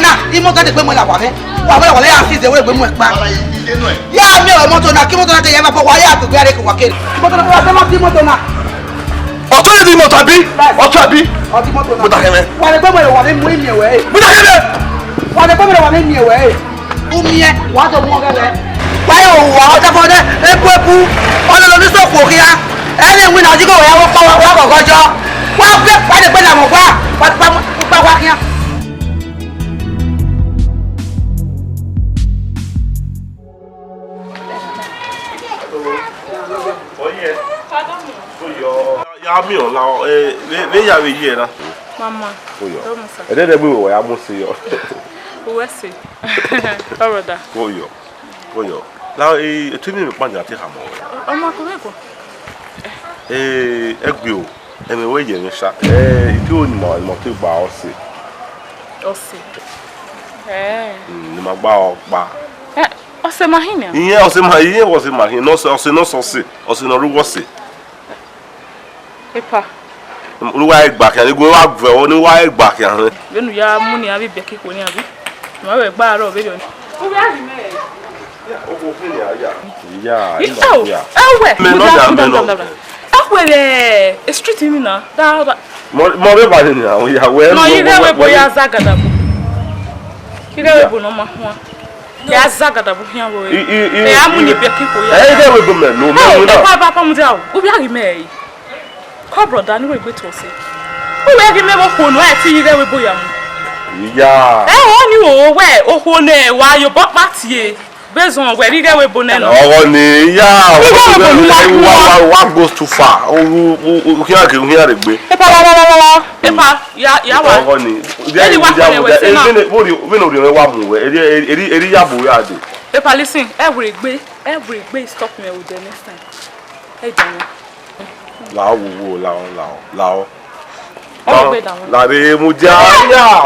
na, imoto degbe mu la wa mwẹ. Wa mwẹ, wa ya fi ze wẹ gbe mu ẹkpa. Ya miẹn imoto na, ke imoto na ke ya ba bọ, wa ya gbegbe are ke wa kere. Imoto na, wa ma fi imoto na. Ọtọ ye di mọtọ abi? Ọtọ abi? Ọtọ mọtọ na. Mọtọ kẹmẹ. Wa le gbẹmọ wa le mu imi ẹwẹ. Mọtọ kẹmẹ. Wa le gbẹmọ wa le mi ẹwẹ. Umiẹn, wa do mu ọghẹghẹ. Wa yo wa ọjọ fọ nẹ, ebu ebu. Ọnọ lọ ni sọ khuo khian. Ẹ lẹ win na, ọjọ wa ya wọ kpa wa wa gọgọ jọ. Wa gbẹ, wa le gbẹ na mọ wa. Wa wa wa khian. Ya miẹn ọna, eh, vbe, vbe ya vbe ye na. Mama. Oyo. Ẹdẹdẹ gbe wẹ ya mu si yọ. Uwẹ si. Ọrọda. Oyo. Oyo. La, eh, etu ni kpa ni a te ha mọ. Ọma ko vbe ko. Eh, ẹgbẹ o. Ẹmwẹ wẹ yẹ mwẹ sha. Eh, idio ni ma, ma te gba ọse. Ọse. Eh. Mm, ni ma gba ọkpa. Eh, ọse ma hin nia? Iye ọse ma, iye ọse ma hin. Nọ ọse, ọse nọ ọse ọse. Ọse nọ ru ọse. Epa. Ru wa gba khian, ni wa vẹ, ni wa gba khian. Vbene u ya mu nia vbe ibiẹka ikhuo nia bi? Ma vbe gba aro vbe rọ. U vbe a ghi mẹ. Ya, o ko fin ya, ya. Ya, ya. Ẹ wẹ. Mẹ nọ da, mẹ nọ. Ẹ wẹ vbe street ni na. Da, da. Mo, mo vbe ba ni na, o ya wẹ. Nọ, ighe webo ya za gadabu. Ighe webo nọ ma huan. Ya za gadabu hian vbe. I, i, i, ẹ a mu ni ibiẹka ikhuo ya. Ẹ, ighe webo mẹ no, mẹ no na. Ẹ, pa, pa, pa mu dia o. U vbe a ghi mẹ. Kọ brother ni wẹ gbe tuẹ ọse. U wẹ ghi mẹ vbe okhuo nọ, ẹ te ighe webo ya mu. Iya. Ẹ, ọ ni wo wẹ okhuo nẹ wa ye obọ kpa tie. Bezọn wẹ rhie ighe webo nẹ nọ. Ọghọ ni, iya. Ighe webo ni wa wa, wa, wa goes too far. U, u, u, u khian ke, u khian rhe gbe. Epa, wa, wa, wa, wa, wa. Epa, ya, ya wa. Ọghọ ni. Eni wa kpẹlẹ wẹ se na. Vbene, vbene, vbene orhiọn wa mu wẹ, eri, eri, eri ya bu ya de. Epa, listen, ẹ wẹ gbe, ẹ wẹ gbe, stop me with the next time. Ẹ jẹ wọn. Lao, wo, wo, lao, lao, lao. Ọ gbe da wọn. Lare mudia ya.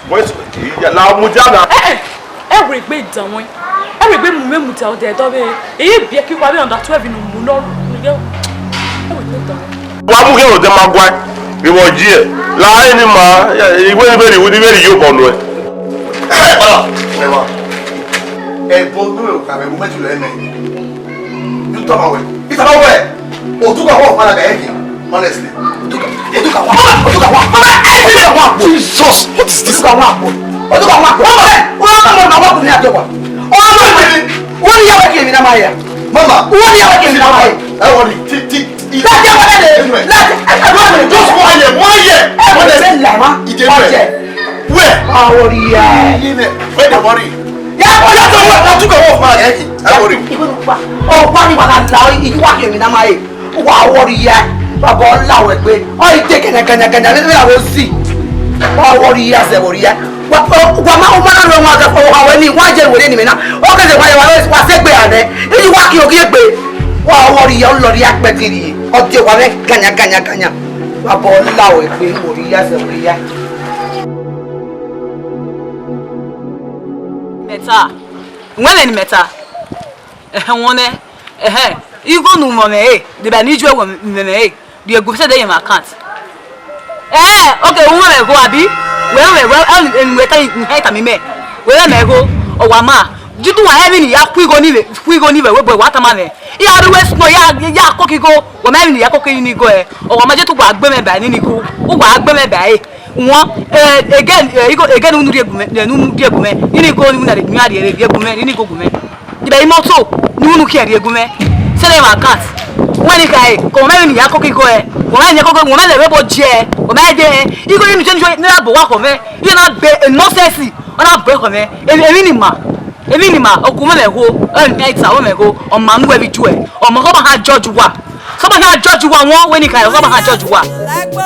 Wait, ya, lao mudia na. Eh, eh. Ẹ wẹ gbe da wọn. Ẹ wẹ gbe mu mẹ mudia ọdẹ dọ vbe. Eyi biẹ ki wa vbe under twelve nu mu nọ. Ẹ wẹ gbe da wọn. Wa mu ghe odẹ ma guae. Iwọ ji ẹ. La ẹre ni ma, iwe ni veri, ni veri yo bọ nuẹ. Ẹ, para. Ẹ wa. Ẹ bo nu ẹ ka mẹ, mo mẹ ti lẹ mẹ. You talk about it. It's about where? Oduka wa fala ga yake. Honestly. Oduka, Oduka wa, Oduka wa. Oduka wa. Jesus, what is this? Oduka wa. Oduka wa. Mama, eh, wa mama na wa ku ni ajo wa. O mama ni. Wa ni ya wa ke mi na ma ya. Mama. Wa ni ya wa ke mi na ma ya. Ẹ wọ ni, ti, ti, ti. Láti ẹ wọlé lè. Láti ẹ wọlé lè. Just one year, one year. Ẹ wọlé lè là wá. Ìdè rẹ̀. Where? Àwòrìyà. Where the worry? Ya ko ya to wa, wa tu ka wo ma ya ki. Ẹ wọlé. Ibo ni wa. O wa ni wa la la, i wa ke mi na ma e. Wa wọrọ iya, baba ọ la wẹ gbe. Ọ i te kẹnẹ, kẹnẹ, kẹnẹ, vbe, vbe la vbe si. Wa wọrọ iya, sẹ wọrọ iya. Wa, wa ma, wa ma na rẹ wọn, wa wẹ ni, wa je were ni mẹ na. Ọ kẹsẹ wa, wa, wa sẹ gbe anẹ. Iji wa ki ogie gbe. Wa wọrọ iya, ọ lọrọ iya kpẹkiri. Ọ te wa vbe ganya, ganya, ganya. Baba ọ la wẹ gbe, wọrọ iya, sẹ wọrọ iya. Mẹta. Wẹ mẹ ni mẹta. Ẹhẹn, wọn nẹ. Ẹhẹn, igho ne u mwẹ mwẹ re, deba ne I ju ẹre mwẹ mwẹ re, rhie gu sẹ de ye mwẹ account. Ẹhẹn, okay, u mwẹ mwẹ igho, abi? Wẹ, wẹ, wẹ, enu wẹ ta, ẹ ta mi mẹ. Wẹ mwẹ mwẹ igho, ọ wa ma. Ju tu wa ẹmwẹ ne I ya khu igho ni vbe, khu igho ni vbe, wẹ bọ wa tama mwẹ. I ya rre wẹ snow, ya, ya koko igho, wa ma ẹmwẹ ne I ya koko ni igho ẹ. Ọ wa ma je tu wa gbe mwẹ ba ni igho, u wa gbe mwẹ ba re. Wọn, eh, again, eh, igho, again, unu rhie gu mwẹ, eh, unu rhie gu mwẹ. Ini igho ni unu rhie, rhie, rhie gu mwẹ, ini igho gu mwẹ. Ibe imoto ni unu khian rhie gu mwẹ. Sẹ ne wa cut. Wẹ ni khae, ko mwẹ ni ya koko igho ẹ. Ko mwẹ ni koko, ko mwẹ le vbe bo je. Ko mwẹ de. Igho ni je ni na bo wa ko mwẹ. Iye na be, eh, nonsense. Ọ na bo ko mwẹ. Emwi, emwi ni ma. Emwi ni ma, ọ ku mwẹ mwẹ igho. Ẹ, ẹ ta mwẹ mwẹ igho. Ọ ma nu wẹ vbe ju ẹ. Ọ ma kọ ba ha judge wa. Sọba na judge wa wọn, wẹ ni khae, sọba na judge wa. Ẹgbo,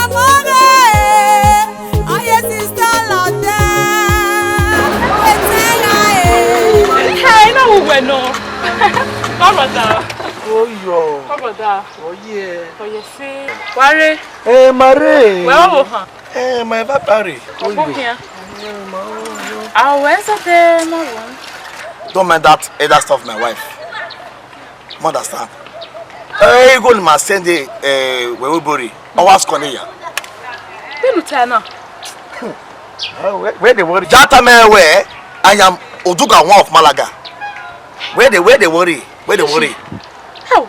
ọmọ rẹ, ọyẹ sista lọtẹ, wẹtẹ ya e. Ẹ, ẹ, iná wù wẹ̀ nọ. Ọ̀rọ̀ dà. Ó yọ. Ọ̀rọ̀ dà. Ọyẹ. Ọyẹ sí. Wá rè. Ẹ, máa rè. Wẹ́ ó wò hàn. Ẹ, máa bá bá rè. Ọgbọ́n kìíyàn. Àwẹ̀ ń sọ pé má wò ó. Don't mind that elder stuff, my wife. You understand? Eh, igho ni ma send, eh, wẹ we bori. Always come here. Binu tẹ na. Where, where they worry? Jata me where I am Oduga one of Malaga. Where they, where they worry? Where they worry? How?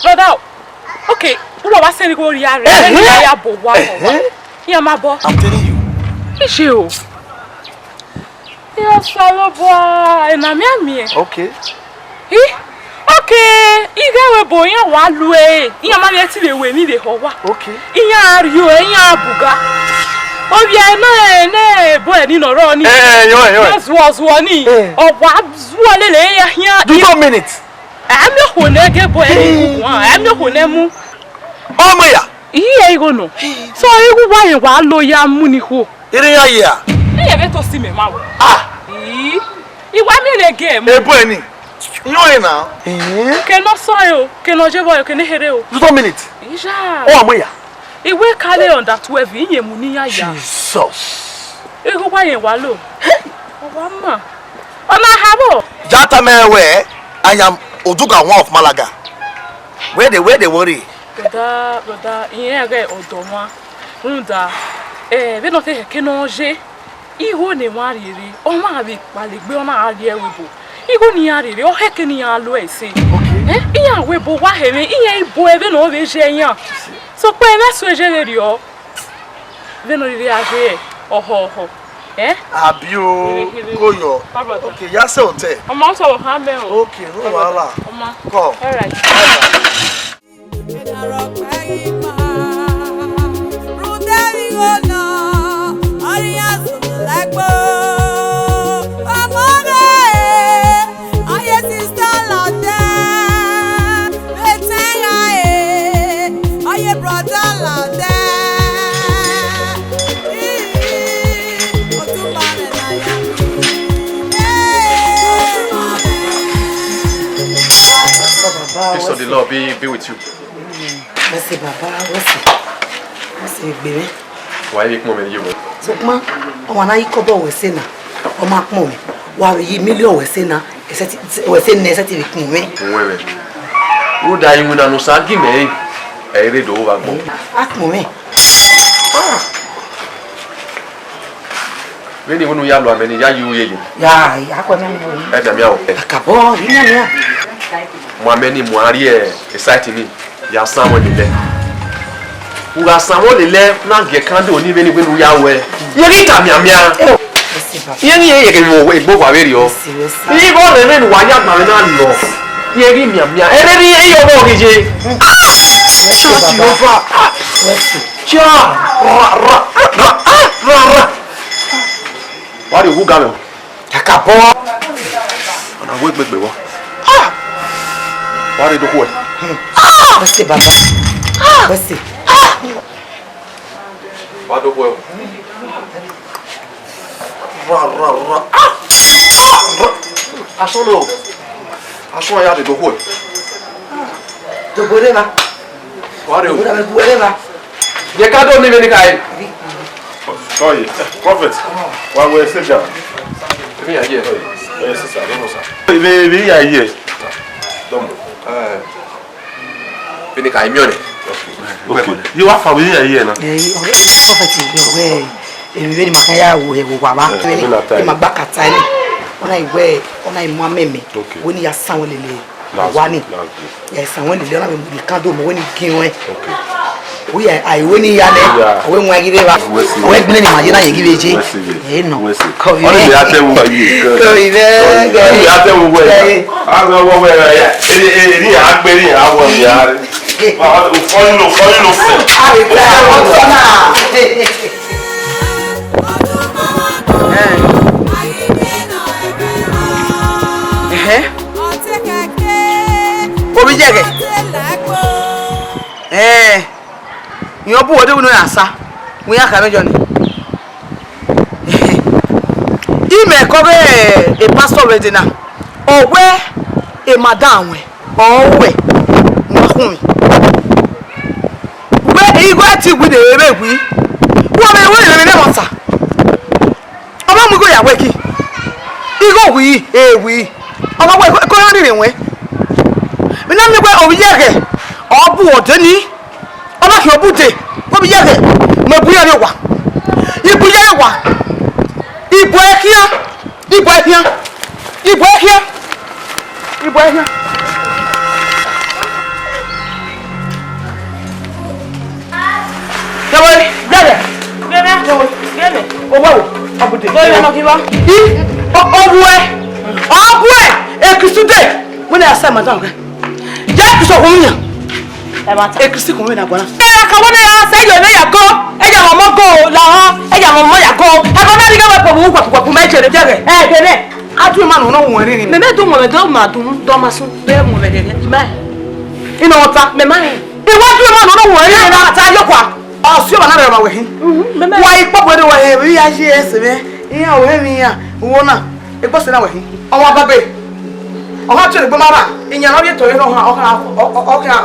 Brother, okay, who was saying go ria re? Eh, eh. Ya bo wa, bo wa. Eh, eh. Ya ma bo. I'm telling you. Ishi o. Ya Osanobua, ena miẹn miẹn. Okay. Hi? Okay, ighe wẹ bo iran wa lue, iran ma vbe ti vbe wẹ ni vbe họ wa. Okay. Iran rio, iran buga. Ovbi ẹre nọ, ne ebo ẹre ni nọ rọ ni. Eh, yọ, yọ. Zuọ, zuọ ni. Eh. Ọ wa zuọ lele ya hian. Do you mean it? Ẹ mi okhuo ne ge bo ẹre ni guan, ẹ mi okhuo ne mu. Ọmọ ya. Iye igho nọ. So igho wa yẹn wa lo ya mu ni khuo. Ire ya ye a? Ẹ yẹ vbe to si mẹ ma wẹ. Ah! Ii, I wa miẹn ne ge mu. Ebo ẹni. Yọ ẹna. Eh? Ke nọ sọ o, ke nọ je vbọ, ke ne here o. Just a minute. Iya. Ọ amwẹ ya. Iwe kale under twelve, iye mu ni ya ya. Jesus. Igho wa yẹn wa lo. Hey! Ọ wa ma. Ọ na ha vbo? Ja tama ẹre wẹ, I am Oduga one of Malaga. Where they, where they worry? Brother, brother, irẹn ghẹ ọdọ mwa. Rhunmwuda, eh, vbene ọ te hẹke ne ọ ye, igho ne emwa rhie rre, ọmwa vbe kpalegbe, ọ na gha rrie ẹvbo ebo. Igho ne iran rhie rre, ọ hẹke ne iran lo ẹse. Eh, iran wẹ ebo wa hẹ mwẹ, iran i bo ẹvbo ne ọ vbe ye iran. Sokpan ẹmwẹ so ye vberriọ, vbene ọ rhirhi a ye ọhọ ọhọ. Eh? Abi o, ko yọ. Okay, ya sẹ otẹ. Ọmọ sọ ha mẹ o. Okay, no wahala. Ọmọ. Come. All right. Bye bye. Peace of the Lord be, be with you. Wẹ sẹ baba, wẹ sẹ. Wẹ sẹ egbe mwẹ. Wa i vbe kpọnmwẹ ye vbọ? Sokpan, ọmwa ne a i kọbọ wẹ sẹ na, ọ ma kpọnmwẹ. Wa vbe ye million wẹ sẹ na, wẹ sẹ nẹ, sẹ te vbe kpọnmwẹ. Wẹ vbe. Rhunmwuda iwinna ne Osa gi mẹ rẹn, ẹ i re do vbe agbọn. A kpọnmwẹ. Vbene wẹ ne u ya lo amẹ ni, ya ye ure ye. Ya, ya kue mẹ ni. Ẹ mianmian o. Akabọ, I mianmian. Mu amẹ ni mu a rrie site ni, ya san mwẹ lele. U gha san mwẹ lele, na gie candle ni vbene wẹ ne u ya wẹ. Ye ghi ta mianmian. Ye ghi ye ye ke mu egbe wa vberriọ. Igho ne vbene wa ya gba mwẹ na lọ. Ye ghi mianmian. Ẹ rẹ rhie ye ọmọ ghi ye. Ah! Jehovah. Ah! Ja! Ra, ra, ra, ah, ra, ra. Wa rhie owa ga mwẹ o. Kakabọ. Ọna wẹ gbegbe vbọ. Ah! Wa rhie do khuẹ. Wẹ sẹ baba. Wẹ sẹ. Wa do khuẹ o. Ra, ra, ra. Ah! Ah! Ra. Asọn nọ. Asọn ya rhie do khuẹ. Dobo rre na. Wa rhie o. Dobo rre na. Ye ka do ni vbene I kha re. Oye, prophet, wa wẹ sẹ ga. Vbe iran ye? Ẹ sẹ sa, no, no, sir. Vbe, vbe iran ye? Dọmọ. Eh, vbene I kha re miẹn ọnrẹn. Okay. Ye wa fa vbe iran ye na? Eh, ọghe prophet, ọghe, emwi vbene ima kan ya wo, wo wa ba. Eh, vbene a ta. Ima gba ka ta ni. Ọna i wẹ, ọna i mu amẹ mẹ. Okay. Wẹ ne I ya san wẹ lele. Wa ni. That's good. Yes, I want the letter with the candle, when you give away. Okay. We are, I win here. Yeah. We want to give it back. We see. We bring him, you know, you give it. We see. Eh, no. We see. Come here. Only the other one you. Come here. Only the other one. Yeah. I don't know where I am. Any, any, any, I believe I want the other. Follow, follow, follow. Ah, it's a, what's on now? Eh. Eh. Ovbi yẹghẹ. Ẹẹn, irẹn bu wẹ deghẹ unu ra sa, wẹ iran khama Jọn. Imẹ ke ọghe e pastor vbe dee na, ọ wẹ e madam ruẹn, ọ wẹ, ne a khunmwi. Wẹ igho ẹtin wẹ de vbe wi, wẹ ọmọ ẹvbo rre vbe ne ẹmwata. Ọ ma mu igho ya wẹ ki, igho wi, e wi, ọ ma wẹ ko iran rhirhi ruẹn. Vbe ne a miẹn wẹ ovbi yẹghẹ, ọ bu ọdẹ ni, ọ na khian obude, ovbi yẹghẹ, mẹ bu iran rrie owa, I bu iran rrie owa, I bu ẹre khian, I bu ẹre khian, I bu ẹre khian, I bu ẹre khian. Oya, nọ ghi vba. I, ọ, ọ buẹ, ọ buẹ, e Kristi de. Wẹ ne a sa madam rẹ. Ya Kristi ọkhuọnmwi yan. Ẹ ma ta. E Kristi khuọnmwi na guan. Ẹ ka wẹ ne ya sẹ yọ ne ya go. Ẹ ya mọ mọ go la ha. Ẹ ya mọ mọ ya go. Ẹ bọ na ni ga wẹ pọ bu wẹ pọ bu mẹ jere jere. Ẹ de nẹ. A tu ma nọ nọ wẹ ni. Mẹ mẹ du mọ mẹ du ma du dọ ma sun. Bẹ mọ mẹ de nẹ. Ima. Ina ọta. Mẹ ma. Iwájú ma nọ nọ wẹ ni na ta yo kwa. Ọ si ọmwa na rre ọmwa wẹ hin. Wa ikpọkpọ rre wẹ hin, vbe ya ye ẹse mwẹ, iran ọvbokhan mwẹ iran, uwu na, ekpo ẹse na wẹ hin. Ọmwa babe, ọ gha tie egbe ma rra, iyan ne ọ rhie tọ rre ọhan, ọhan,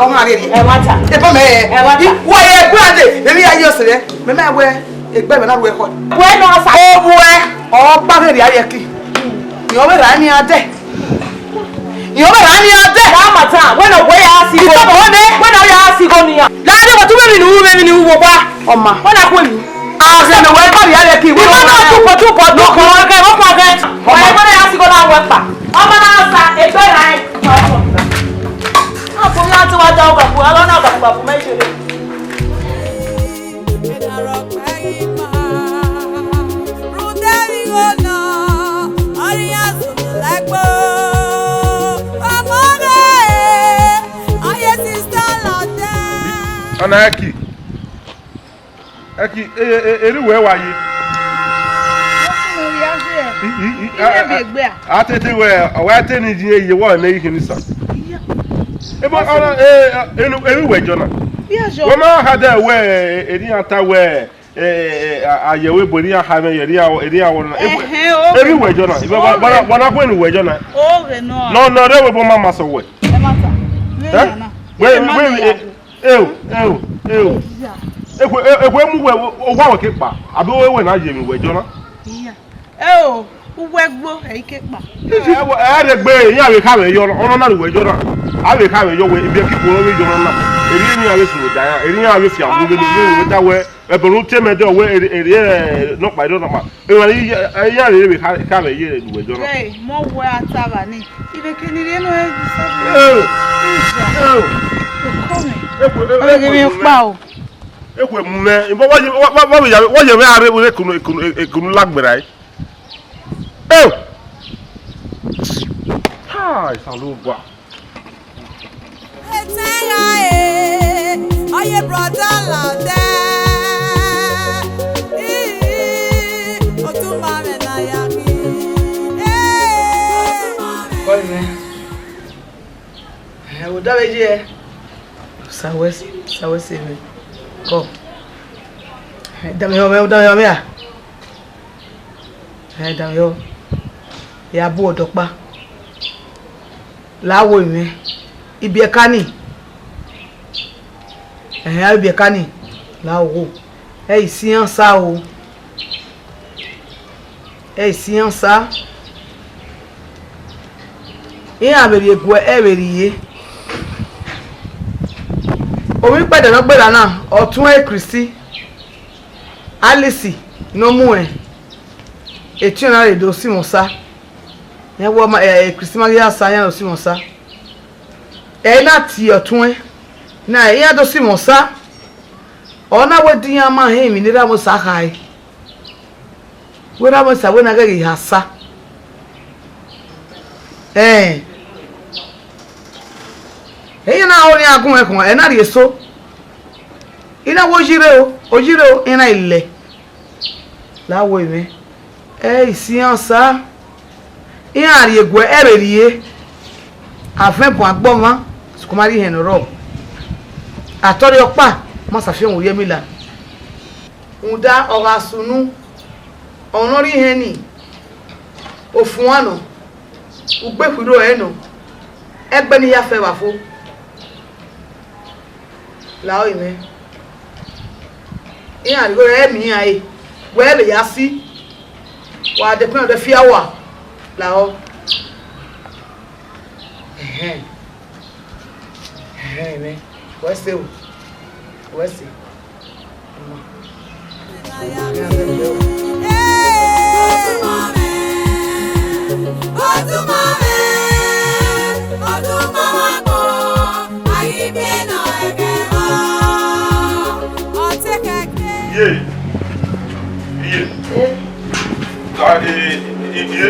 ọhan rhie rhie. Ẹmwata. Ekpo mẹ, ẹmwata. Wa ye egbe a dee, vbe ya ye ẹse mwẹ, mẹ ma wẹ egbe mwẹ na ru ẹkhọ. Wẹ nọ sa. Ovbuẹ, ọ gba vberriọ rrie ẹki. Iran ọvbe rra eni a dẹ. Iran ọvbe rra eni a dẹ. Wa ma ta, wẹ ne ọ wẹ ya si igho. Isọmọ wẹ nẹ. Wẹ ne ọ ya si igho nian. La de wẹ tu vbe emwi ne u ru, vbe emwi ne u ru, wo wa. Ọ ma. Wẹ na khu emwi. A ghe ne wẹ gba vberriọ rrie ẹki. Ima na tu pọ, tu pọ, tu pọ. Wẹ ghe, wẹ ghe. Ọ ma. Wẹ ne ya si igho na wẹ kpa. Ọ ma na sa, egbe rra ẹn. A fo mi a ti wa da ọgba bu, a lọ na ọgba bu, ọgba bu mẹ jere. Ọna ẹki, ẹki, e, e, eri wẹ wa ye. I, i, i, a, a, a tete wẹ, ọ wa te ni ye, ye wọ ne ikhin ni sa. Ebo, ọna, e, e, enu, eri wẹ jọ na. Wẹ ma ha dẹ wẹ, e, eri a ta wẹ, e, e, a, a yẹ wẹ ebo eri a ha mwẹ, eri a, eri a wọ na. Ebo, ẹhẹn, o. Eri wẹ jọ na. Ibo, o, wa, wa, wa na kue ni wẹ jọ na. O, ghe nọ. Nọ, nọ, rẹ wẹ ebo ma ma sọ wẹ. Ẹ ma ta. Ẹ? Wẹ, wẹ, e, Eo, eo, eo. Ekhue, e, ekhue mu wẹ, owa wẹ ke kpa, abi wẹ na ye emwi wẹ jọ na. Iya. Eo, uwẹ gbo, ẹ i ke kpa. Ẹ wẹ, ẹ rhe gbe, iran vbe kha mwẹ yọ, ọnọ na ru wẹ jọ na. A vbe kha mwẹ yọ wẹ, ibiẹki khuo vbe yọ na. Eri iran vbe sunu da iran, eri iran vbe fian wu vbe ne u da wẹ, ẹbọ ne u te mẹ dẹ wẹ, eri, eri, ẹ, nọkpa, eri nọkpa. Emwa ni ya, ya rere vbe kha, kha vbe ye ne uwẹ jọ na. Hey, mọ wẹ a ta vba ni. Ivbe ke ni rre nọ, ẹ di sẹ. Eh. Ija. Eh. Okọ mwẹ. Ekhue, eh, ọ ghi ekhue mwẹ. Kpa o. Ekhue mu mwẹ. Ibo wa ye, wa, wa, wa ye, wa ye mwẹ a rre vbe ekunu, ekunu, ekunu la gberra. Eh. Ha, Osanobua. Etẹn gha e, ọ ye brother Laudẹ. Ii, otu ma mwẹ na ya ghi. Ee. Kọe mwẹ. Ẹ, odaro ye. Sawẹs-, sawẹse mwẹ. Kọ. Ẹ, dame họn mwẹ, dame họn mwẹ a. Ẹ, dame họn. Ya bu ọdọ ọkpa. La wo mwẹ. Ibiẹka ni. Ẹhẹn, a ibiẹka ni. La wo. Ẹ i siẹn sa o. Ẹ i siẹn sa. Iran vbe rhie guẹ, ẹ vbe rhie. Ovbi ikpẹdẹ ne ọ gberra na, ọtuẹn Kristi, Alice, ne ọ muẹn, etiọnrẹn na rhe do si mwẹ osa. Iran wẹ ọ ma, ẹ, Kristi ma ghi ra sa, iran do si mwẹ osa. Ẹ i na tie ọtuẹn na, iran do si mwẹ osa. Ọ na wẹ de iran ma họn emwi ne erha mwẹ osa khare. Wẹ erha mwẹ osa wẹ na ghẹ ghi ha sa. Ẹn. Iran na ho ne iran gu mwẹ khọn, ẹ na rhie eso. I na wẹ oyirre o, oyirre o, iran i lẹ. La wo mwẹ. Ẹ i si iran osa. Iran rhie guẹ, ẹ vbe rhie. Avẹn bun agbọmwa, sokpan ma rhie ihẹn ne ọ rrọọ. Atọrhie ọkpa ma sa fian orhiọn emila. Rhunmwuda ọ gha sunu, ọ nọ rhie ihẹn ni, ofuan nọ, ugbe khuirhiẹrẹ nọ, ẹgbẹe ne I ya fẹ vba fo. Lahọ mwẹ. Iran rhie igho rẹ miẹn iran re, wẹ vbe ya si, wa depend on the fear wa. Lahọ. Ẹhẹn. Ẹhẹn, mwẹ. Wẹ se o. Wẹ se. Iye. Iye. Eh.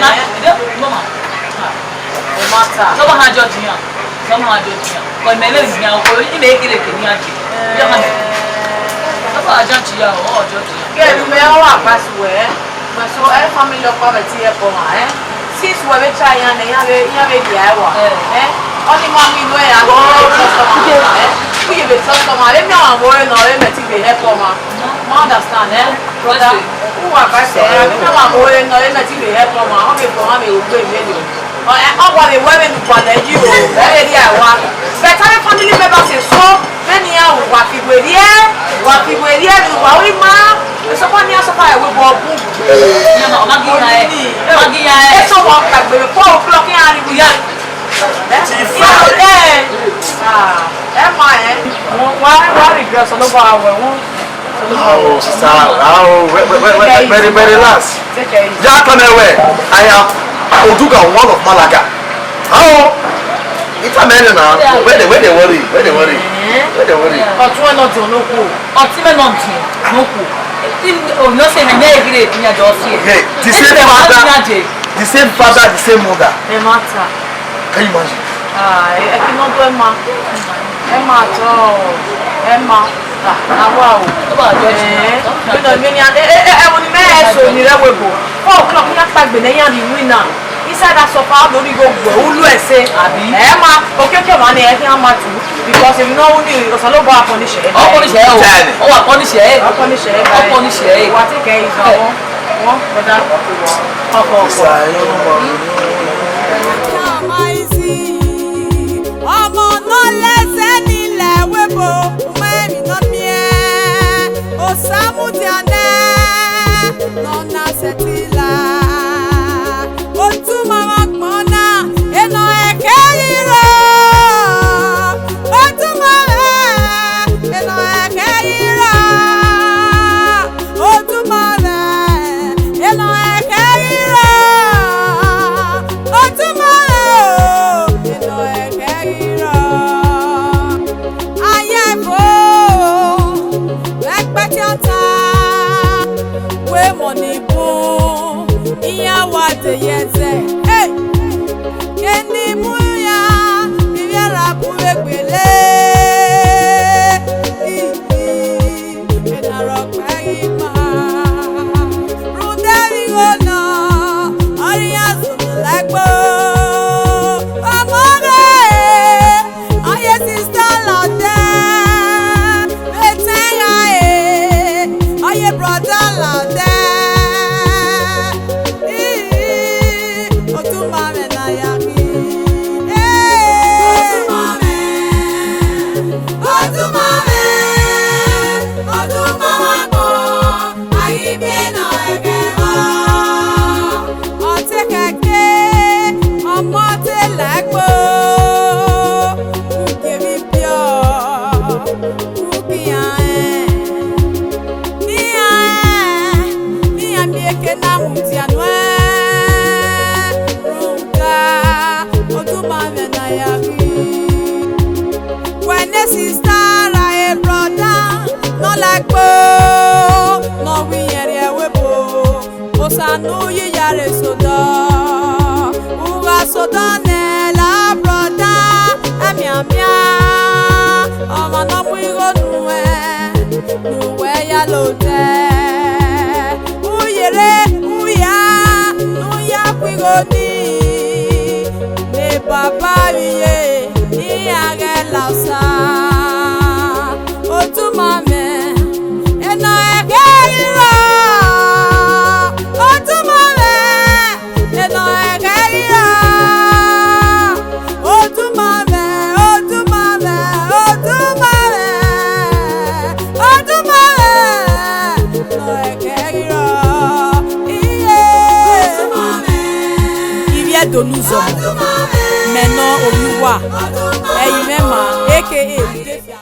Na, de, mama. Ọ ma ta. Sọmọ ha judge iran. Sọmọ ha judge iran. Kọ imẹ vbe iran, ọkọ imẹ kere ke iran je. Iran ma. Ọ judge ya, ọ judge ya. Girl, mẹ ọ wa advice wẹ, wẹ so, ẹ family ọkpa mẹ ti help ọmwa, ẹ? Since wẹ vbe try iran nẹ, iran vbe, iran vbe rhie ẹre wa. Ẹ. Ẹ? Ọni ma mu inu ẹre, a vbe trust ọmwa, ẹ? Uye vbe trust ọmwa, vbene ọmwa vbe ore nọ, vbe mẹ ti vbe help ọmwa. Ma understand, ẹ? Brother, u wa advice ẹre, vbene ọmwa vbe ore nọ, vbe mẹ ti vbe help ọmwa, ọ vbe fo ọmwa vbe ro gbe vbe ro. Ọ, ẹ, ọ wa vbe wẹ vbene u gualọ yi o, ẹ vbe rhie ẹre wa. But avbe family members eso, vbene iran ru, wa fi wẹ rhie, wa fi wẹ rhie, vbene uwa ru ima, esọkpa ne iran suffer ẹre vbe obọ bun. Ọ ma ghi ya ẹ, ọ ma ghi ya ẹ. Eso wa ka gbe four o'clock iran rhie iwu ya. Ẹ? Iran, ẹ, ah, ẹ ma ẹ. Wa, wa regret, Osanobua wẹ wọn. Ao, sister, ao, we, we, we, we, very, very relax. Take it easy. Ya tell me where I am Oduga, one of Malaga. Ao, it's a man now. Where they, where they worry, where they worry, where they worry. Ọtẹn mwẹ nọ diọn ne okhuo. Ọtẹn mwẹ nọ diọn ne okhuo. Im, o, no say na nya egire, nya jọ si. Yeah, the same father, the same father, the same mother. Ẹ ma ta. Can you imagine? Ah, ẹ, ẹ khin ne ọ do ẹ ma. Ẹ ma tọ, ẹ ma. Ah, a wa o. Ẹ, ẹ, ẹ, ẹvbo ni mẹ ẹ so ni rre ẹvbo ebo. Four o'clock iran kpaegbe ne iran rhie iwinna. Inside that suffer, ọ do rhie igho gbe ulu ẹse. Abi? Ẹ ma, okiekie ọmwa ni ẹ khian ma tu. Because emwi ne ọ ru ni, Osanobua punish ẹre. Ọ punish ẹre o. Ọ wa punish ẹre. Ọ punish ẹre. Ọ punish ẹre. Wa take it easy, ọmọ. Wọ́n kọjá ọkọ̀ ọkọ̀. Ọmọ ne ọ lẹzẹ ni lẹ ẹvbo ebo, umẹ emwi ne ọ miẹn, Osa mudia nẹ, ne ọ na sẹtin la. Otu ma vbe agbọn na, enọ ẹkẹ ghi rrọọ. Otu ma vbe, enọ ẹkẹ ghi rrọọ. Otu ma vbe, enọ ẹkẹ ghi rrọọ. Otu ma vbe o, enọ ẹkẹ ghi rrọọ. Aye fo, ẹkpẹti ọta, wẹ emọ ni bun, iran wa de ye ẹzẹ. Hey! Keni mu ya, ivbi ẹra bu vbe gbele. Ena rhọkpa ghi ma, rhunmwuda ẹvbo igho nọ, ọre iran zunnu la ẹgbo. Ọmọ ghe, ọ ye sister la odẹ, vbe etẹn gha re, ọ ye brother la odẹ. Ii, otu ma mwẹ ne a ya ghi. Ee. Otu ma mwẹ, otu ma mwẹ, otu ma mwẹ kpo, a ghi miẹn nọ ẹghẹ vbọ. Ọ te khẹke, ọmọ te la ẹgbo, u gie vbe ibiọ, u gie iran rẹn. Ne iran rẹn, ne iran miẹn eke na mudia nuẹn, rhunmwuda, otu ma mwẹ ne a ya ghi. Wẹ ne sister ra e brother, ne ọ la ẹgbo, ne ọ ru iyẹn rrie ẹvbo ebo. Osa ne u yi ya rre sẹ odọ, u gha sẹ odọ nẹ la brother, ẹmianmian, ọmwa ne ọ mu igho nuẹn, ne uwẹ ya la odẹ. U yerre, u ya, ne u ya gu igho nii, ne baba vbe iye, ne iran ghẹ la Osa. Otu ma mwẹ, enọ ẹghẹ ghi rrọọ. Otu ma mwẹ, enọ ẹghẹ ghi rrọọ. Otu ma mwẹ, otu ma mwẹ, otu ma mwẹ, otu ma mwẹ, enọ ẹghẹ ghi rrọọ. Iye. Ivbi Ẹdo ne uzọmọ, mẹ nọ ovbi uwa, ẹre I mwẹ ma, aka Udefia.